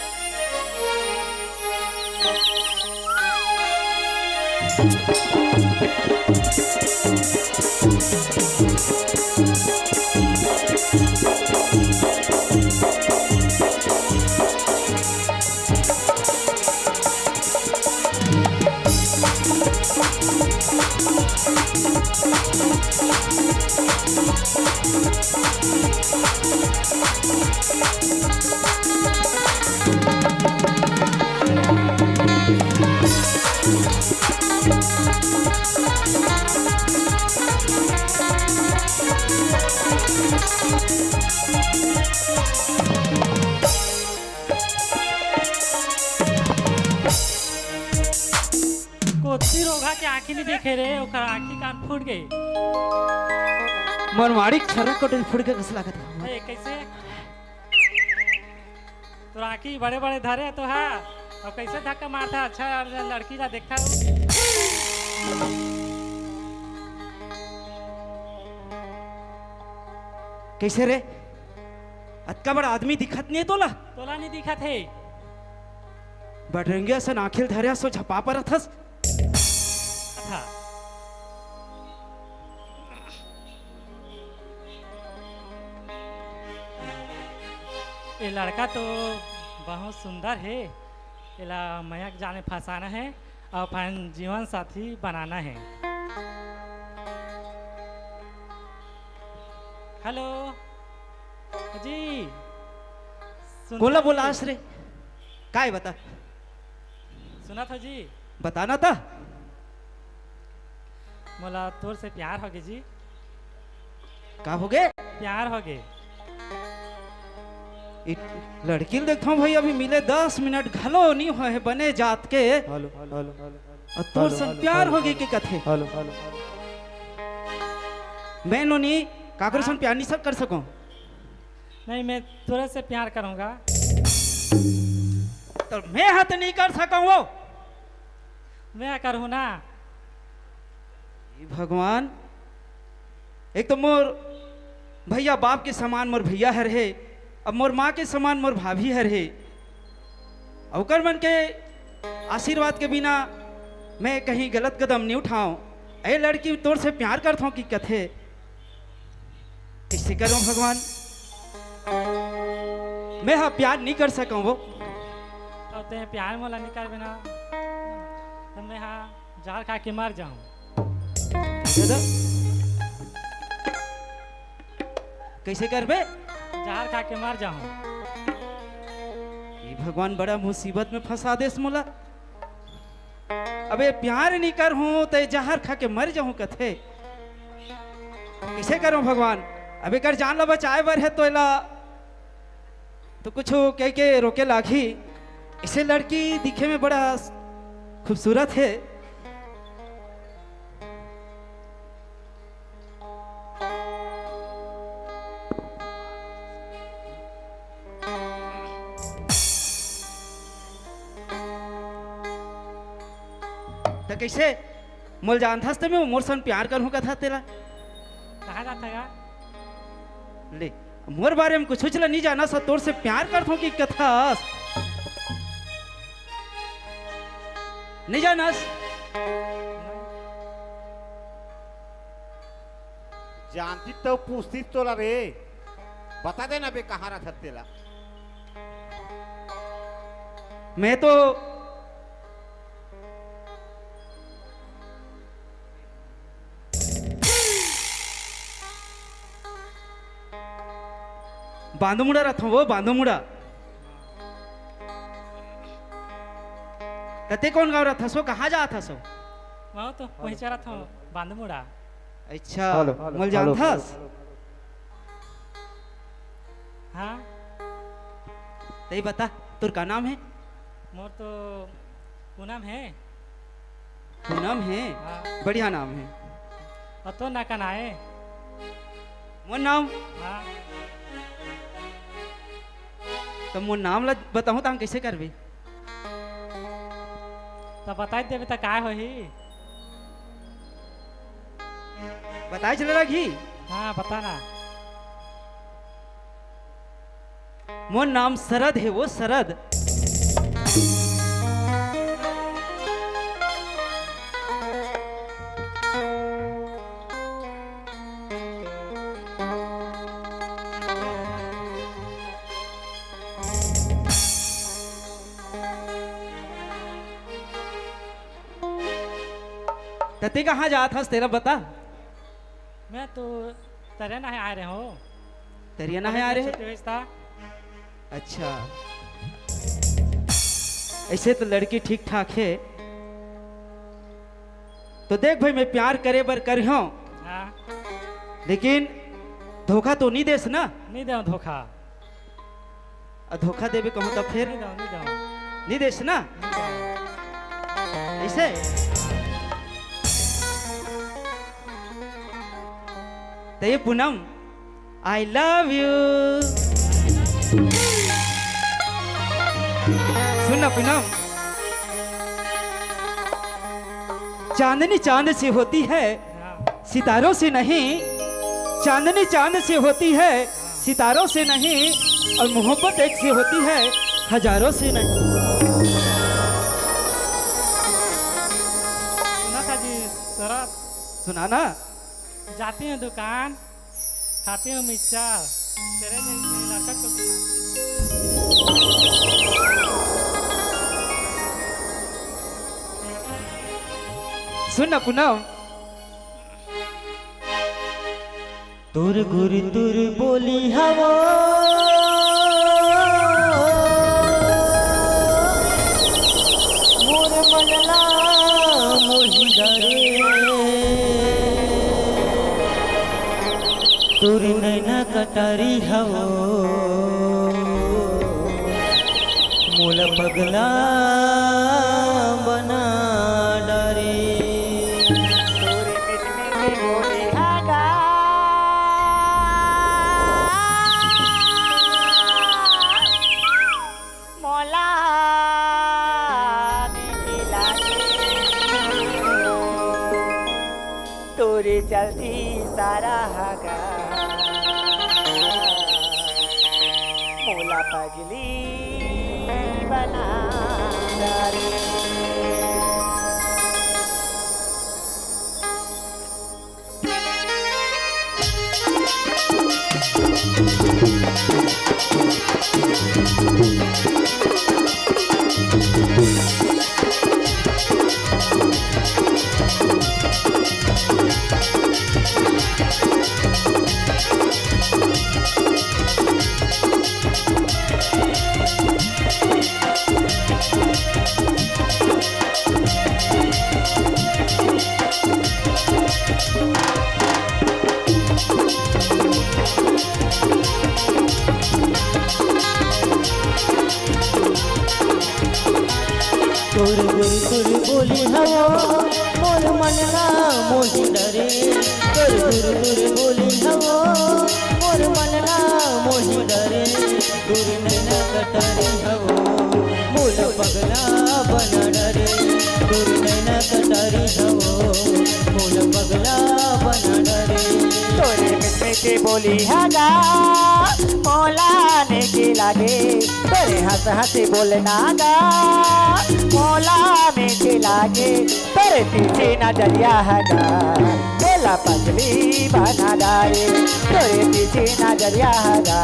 कोती रोगहा के आँखी नहीं दिखे। रे, ओकर आँखी कान फूट गे। मोर माड़ी छर्रा कटोरी फूट गे, कइसे लागत हे? ए, कइसे? तोर आँखी बड़े-बड़े धरे तो हा, अउ कइसे धक्का मारथा? अच्छा लड़की ला देखथा। कइसे रे? अतका बड़ा आदमी दिखत नइ हे तोला? तोला नइ दिखत हे? बटरंगिया असन आँखी ल धरे हस, झपा परत हस। अच्छा। ए लड़का तो बहुत सुंदर हे, एला मयंक जाने फंसाना हे अउ अपन जीवन साथी बनाना हे। हेलो जी, सुनत कोला हो जी? बोलास रे? काय बता? सुनत हो जी? बता ना ता। मोला तोर से प्यार होगे जी। का होगे? प्यार होगे। ए लड़की ल देखथंव भई, अभी मिले दस मिनट घलो नइ होए हे, बने जात के। Hello, hello, hello. अउ तोर हेलो, संग हेलो, प्यार हेलो, होगे हेलो। के कथे। Hello, hello, hello. मैं नोनी काकरो संग हाँ। प्यार नइ सक-, कर सकंव। नहीं, मैं तोरे से प्यार करूँगा। त मैं ह त नइ कर सकंव वो। मैं करहूँ ना। हे भगवान, एक तो मोर भइया बाप के समान मोर भइया हर हे, अब मोर माँ के समान मोर भाभी हर हे। अउ ओकर मन के आशीर्वाद के बिना मैं कहीं गलत कदम नइ उठांव। ए लड़की तोर से प्यार करथंव कि कथे, कइसे करंव भगवान? मैं ह प्यार नइ कर सकंव वो। अउ तें प्यार मोला नइ करबे ना, त मैं ह जहर खा के मर जाहूँ। दादा, कइसे करबे? जहर खा के मर जाहूँ। ए भगवान, बड़ा मुसीबत में फंसा देस मोला। अबे प्यार नइ करहूँ त जहर खा के मर जाहूँ कथे। कइसे करंव भगवान? अब एकर जान ला बचाए बर हे तो एला तो कुछ कह के रोके लागही। अइसे लड़की दिखे में बड़ा खूबसूरत हे। त कइसे? मोला जानथस त मैं मोर संग प्यार करहूँ कथस तेला। कहाँ जात हस गा? ले, मोर बारे में कुछुच ला नइ जानस, तोर से प्यार करथंव कि कथस। नइ जानस? जानतिस त पूछतिस तोला रे। बता दे ना बे, कहाँ रथस तेला। मैं तो बांधोमुड़ा रथंव वो, बांधोमुड़ा। त तें कोन गाँव रथस वो, कहाँ जाथस वो? मैं तो वहीं चरत हूँ, बांधोमुड़ा। अच्छा, हेलो, मोला हेलो, जानथस? हेलो। हाँ। तें बता, तोर का नाम हे? मोर तो पूनम हे। पूनम हे? हाँ। बढ़िया नाम हे। अउ तोर ना का नाम हे? मोर नाम? हाँ। त मोर नाम ला बताहूँ त हम कइसे करबे? त बताई देबे त काय होही? बताए चले लागही? हाँ, बता ना। मोर नाम सरद हे वो, सरद। त तें कहाँ जात हस, तेला बता। मैं तो तरिया नहाए आए रहे हूँ। तरिया नहाए आए रहे? छुट्टी होइस ता। अच्छा, अइसे तो लड़की ठीक ठाक हे। तो देख भाई, मैं प्यार करे बर करिहौं, हाँ। लेकिन धोखा तो नइ देस ना? नइ देवं धोखा। अ, धोखा देबे कहूँ त फेर? नइ देवं, नइ देवं। नइ देस ना? नइ देवं। अइसे? तो ये पूनम, I love you। सुन ना पूनम, चांदनी चांद से होती है, सितारों से नहीं। चांदनी चांद से होती है, सितारों से नहीं। और मोहब्बत एक से होती है, हजारों से नहीं। सुना था जी, सुना। सुना ना। जाती हूँ दुकान, खाती हूँ मिक्सचर, तेरे जैसे लड़का को सुन ना पूनम, तुर गुर तुर बोली हवो, मोर मन ला मोही डरे। तुर नैना कटारी हवो, मोला पगला बना डारे। तोरे मीठ मीठ बोली हा गा, मोला मीठ लागे। तोरे चलती सारा हा गा, मोला पगली बना डारे। तोर गुर गुर बोली हवो, मोर मन ला मोही डरे। तोर गुर गुर बोली हवो, मोर मन ला मोही डरे। तोर नैना कटारी हवो, मोला पगला बना डरे। तोर नैना कटारी हवो, मोला पगला बना डरे। तोरे मीठ मीठ बोली हा गा, मोला मीठ लागे। तोरे हंस हंस बोलना गा, मोला मीठ लागे। तोरे तिरछी नजरिया हा गा, मोला पगली बना डारे। तोरे तिरछी नजरिया हा गा,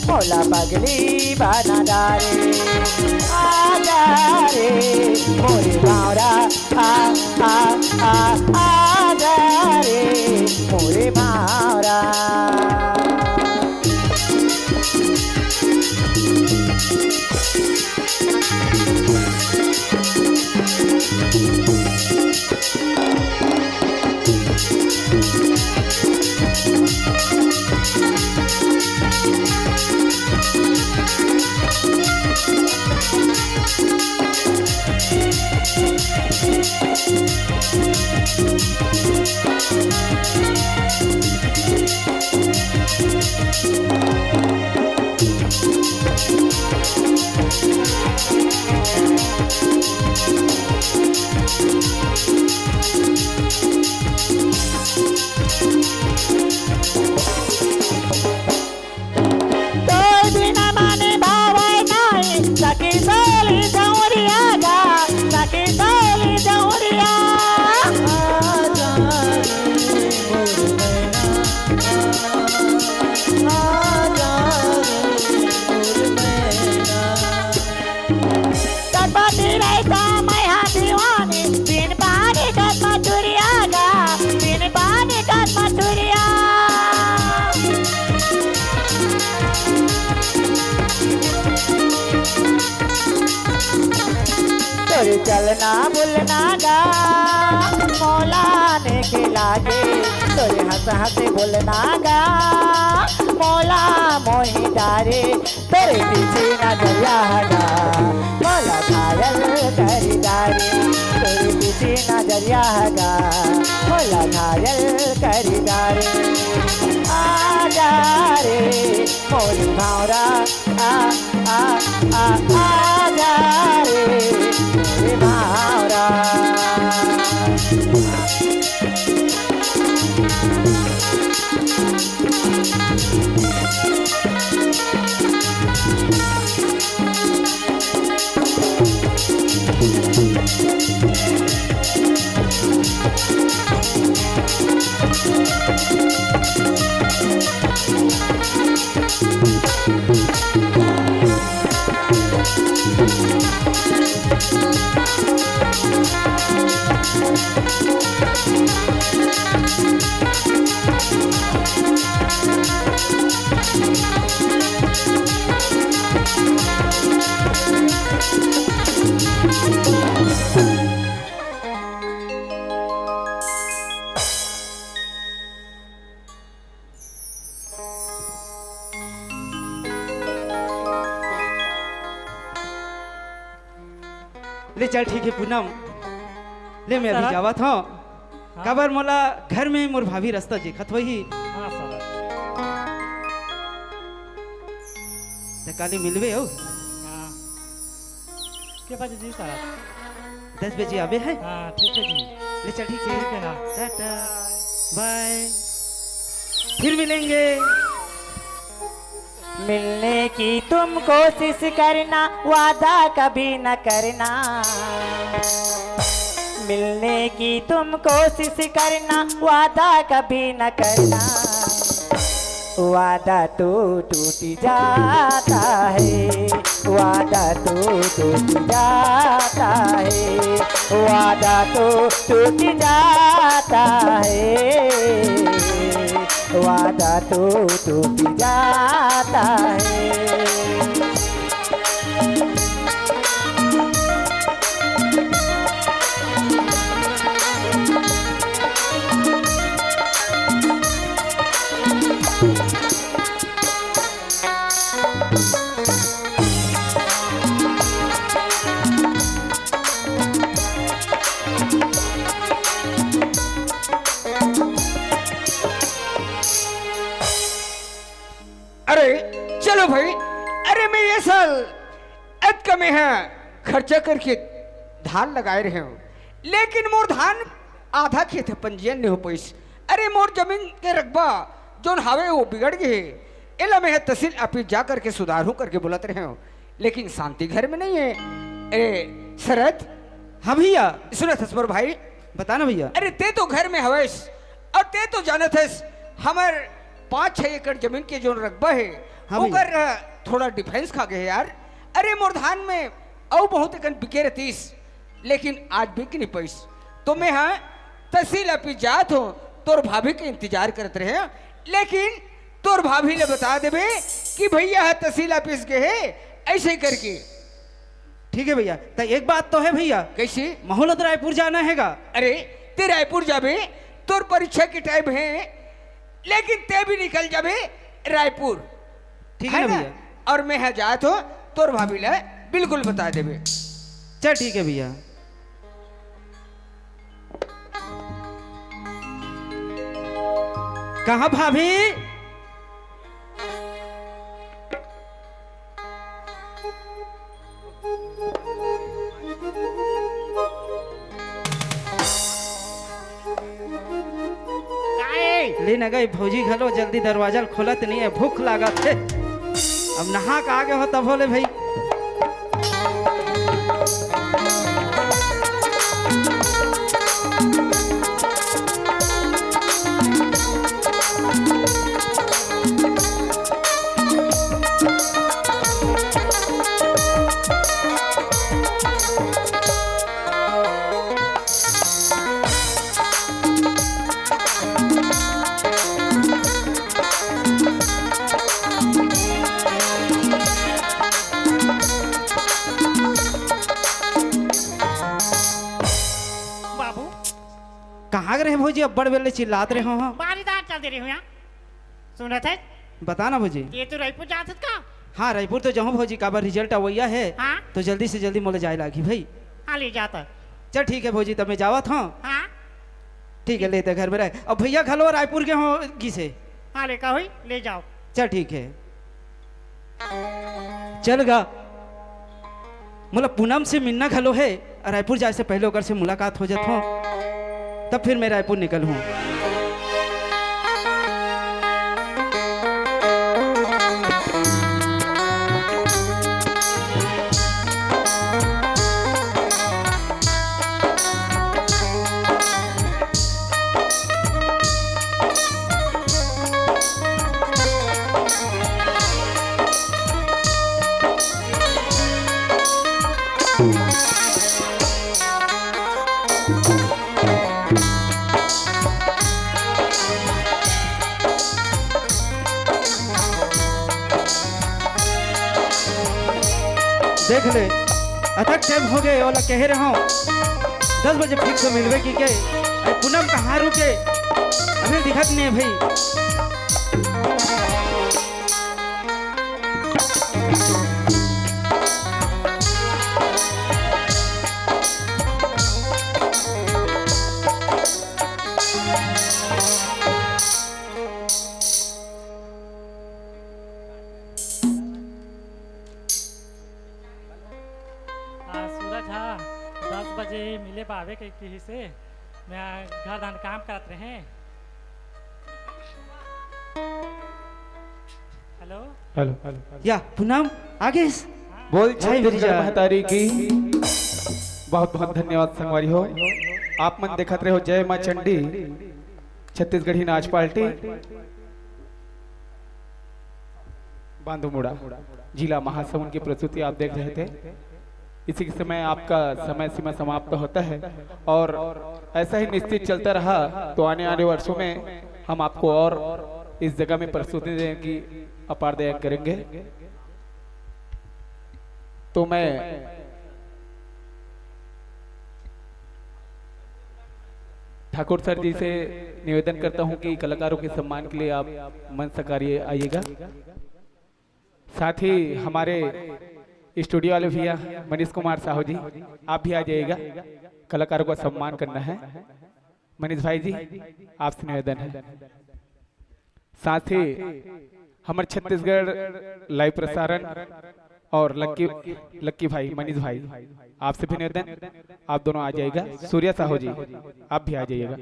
मोला पगली बना डारे। आ जा रे मोरे भांवरा, आ, आ, आ, आ जा रे मोरे भांवरा। तोर बिना मने भावय नाई, सखी सोली दौरिया गा, सखी सोली दौरिया। कटपटी रहिता मैं हा दीवानी, बिन पानी कट मथुरिया गा, बिन पानी कट मथुरिया। तोर चलना बुलना गा, मोला नेके लागे। तोर हंस सहते बोलना गा, मोला मोही डारे, तोरे पीछे नजरिया गा, मोला घायल करी डारे, तोरे पीछे नजरिया गा, मोला घायल करी डारे। आ जा रे मोर भावरा, आ, आ, आ, आ जा रे मोर भावरा। ले चल, ठीक हे पूनम, ले मैं अभी सरत। जावत हंव। हाँ। काबर मोला घर में मोर भाभी रस्ता देखत होही। हाँ सरत। त काली मिलबे हो? हाँ। के बजे जी सरत? दस बजे आबे है? हाँ, ठीक है जी। ले चल, ठीक है। ठीक है, हाँ। टाटा, बाय, फिर मिलेंगे। मिलने की तुम कोशिश करना, वादा कभी न करना। मिलने की तुम कोशिश करना, वादा कभी न करना। वादा तो टूट जाता है, वादा तो टूट जाता है, वादा तो टूट जाता है, वादा तो टूट जाता है। अरे चलो भाई, अरे मैं ये साल अतका मेंहा खर्चा करके धान लगाए रहे हंव, लेकिन मोर धान आधा खेत ह पंजीयन नइ हो पइस। अरे मोर जमीन के रकबा जोन हावे वो बिगड़ गे हे, एला मेंहा तहसील ऑफिस जा करके सुधारहूं करके बोलत रहे हंव, लेकिन शांति घर में नइ हे। अरे शरद। हाँ भैया। सुनत हस मोर भाई? बता ना भैया। अरे ते तो घर में हवस अउ ते तो जानत हस हमर पाँच छह एकड़ जमीन के जोन रकबा हे, हाँ भैया। ओकर, अ, थोड़ा डिफेंस खा गे हे यार। अरे मोर धान में अउ बहुत एकन बिके रतिस, लेकिन आज बिक नइ पइस। तो मेंहा तहसील ऑफिस जात हंव, तोर भाभी के इंतजार करत रहे हंव, लेकिन तोर भाभी ले बता देबे कि भैया ह तहसील ऑफिस गे हे, अइसे करके। ठीक हे भैया, त एक बात तो हे भैया। कइसे? महूं ल त रायपुर जाना हे गा। अरे ते रायपुर जाबे, तोर परीक्षा के टाइम हे, लेकिन ते भी निकल जाबे रायपुर। ठीक हे हे ना ना? भैया। अउ मेंहा जात हंव, तोर भाभी ल बिल्कुल बता देबे। चल ठीक हे भैया। कहाँ भाभी? काहे? ले न गई भौजी घलो जल्दी दरवाजा ल खोलत नइ हे, भूख लागत हे। अब नहा के आगे हो तभो ले भई। बाबू। कहाँ गे रहे भौजी? अब्बड़ बेर ले चिल्लात रहे हो। बारी दांत दे रही हूँ यहाँ। सुनत है? बता ना भौजी। ये तो रायपुर जात हस का? हाँ, रायपुर तो जाहूँ भौजी, काबर रिजल्ट अवइया है। हाँ? तो जल्दी से जल्दी मोला जाए लागही भाई। हाँ, ले जाता। चल ठीक है भौजी, तब मैं जावत हूँ। हाँ? ठीक है, लेते घर में रहे। अब भैया घलो रायपुर के हो गिसे। हाँ, ले का होई, ले जाओ। चल ठीक है। चल गा। मोला पूनम से मिलना घलो है, रायपुर जाए से पहले ओकर से मुलाकात हो जात हो, तब फिर मैं रायपुर निकल हूँ। देख ले, अतक टाइम हो गए, ओला कहे रहो दस बजे फिक्स मिलबे की के। अरे पूनम कहाँ रुके, अभी दिखत नहीं है भाई। आज सूरज हा दस बजे मिले पावे के किहिसे, मैं घर धान काम करत रहे। हेलो। Hello, hello, hello. या पूनम आ गेस। बोल छत्तीसगढ़ महतारी की। बहुत बहुत धन्यवाद संगवारी हो। आप मन देखत रहे हो जय माँ चंडी छत्तीसगढ़ी नाच पार्टी बांधोमुड़ा, जिला महासमुंद की प्रस्तुति आप देख रहे थे। इसी के समय आपका समय सीमा समाप्त होता है और ऐसा ही निश्चित चलता रहा तो आने आने वर्षों में हम आपको और इस जगह में प्रस्तुति देने की अपार दया करेंगे। तो मैं ठाकुर सर जी से निवेदन करता हूं कि कलाकारों के सम्मान के लिए आप मंच सकारिए आइएगा। साथ ही हमारे स्टूडियो वाले भैया मनीष कुमार साहू जी, आप भी आ जाइएगा, कलाकारों का सम्मान करना है। मनीष भाई जी, आपसे निवेदन है। साथ ही हमारे छत्तीसगढ़ लाइव प्रसारण और लक्की, लक्की भाई, मनीष भाई, आपसे भी निवेदन, आप दोनों आ जाइएगा। सूर्या साहू जी, आप भी आ जाइएगा।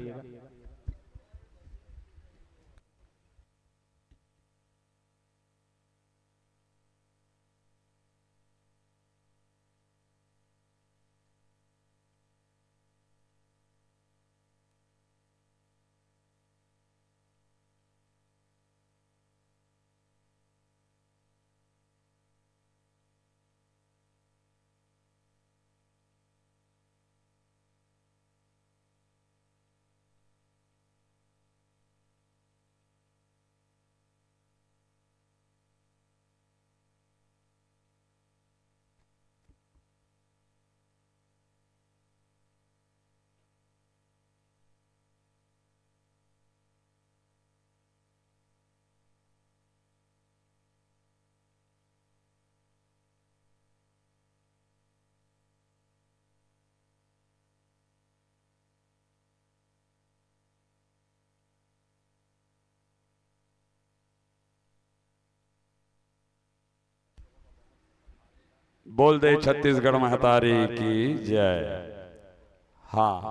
बोल दे छत्तीसगढ़ महतारी की जय। हाँ,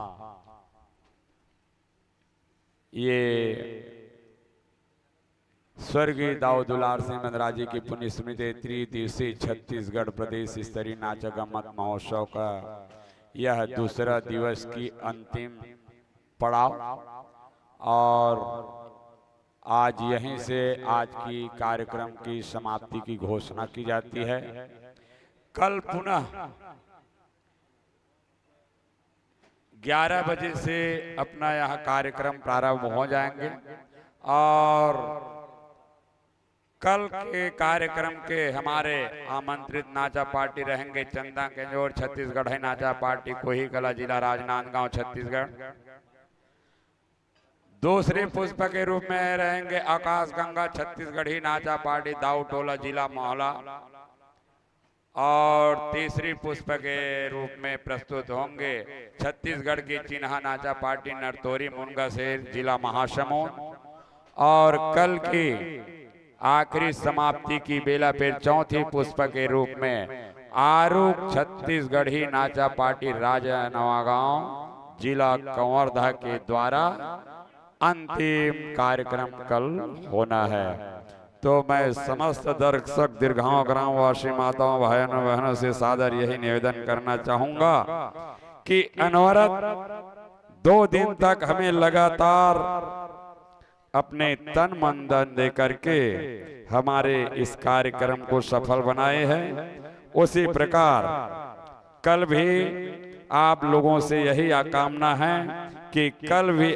ये स्वर्गीय दाऊ दुलार सिंह मंदराजी की पुण्यस्मृति त्रिदिवसीय छत्तीसगढ़ प्रदेश स्तरीय नाचा गम्मत महोत्सव का यह दूसरा दिवस की अंतिम पड़ाव और आज यहीं से आज की कार्यक्रम की समाप्ति की घोषणा की जाती है। कल पुनः ग्यारह बजे से अपना यह कार्यक्रम प्रारंभ हो जाएंगे और कल के कार्यक्रम के हमारे आमंत्रित नाचा पार्टी रहेंगे चंदा केंजोर, छत्तीसगढ़ है नाचा पार्टी, कोही कला, जिला राजनांदगांव, छत्तीसगढ़। दूसरी पुष्प के रूप में रहेंगे आकाश गंगा, छत्तीसगढ़ी नाचा पार्टी, दाऊ टोला, जिला मोहाली। और तीसरी पुष्प के रूप में प्रस्तुत होंगे छत्तीसगढ़ की चिन्हा नाचा पार्टी, नरतोरी, मुनगासेर, जिला महासमुंद। और कल की आखिरी समाप्ति की बेला फिर चौथी पुष्प के रूप में आरूख छत्तीसगढ़ी नाचा पार्टी, राजा नवागांव, जिला कवर्धा के द्वारा अंतिम कार्यक्रम कल होना है। तो मैं समस्त दर्शक दीर्घांव ग्रामवासी माताओं, भाइयों, बहनों से सादर यही निवेदन करना चाहूंगा कि अनवरत दो दिन तक हमें लगातार अपने तन मन धन दे करके हमारे इस कार्यक्रम को सफल बनाए हैं। उसी प्रकार कल भी आप लोगों से यही कामना है कि कल भी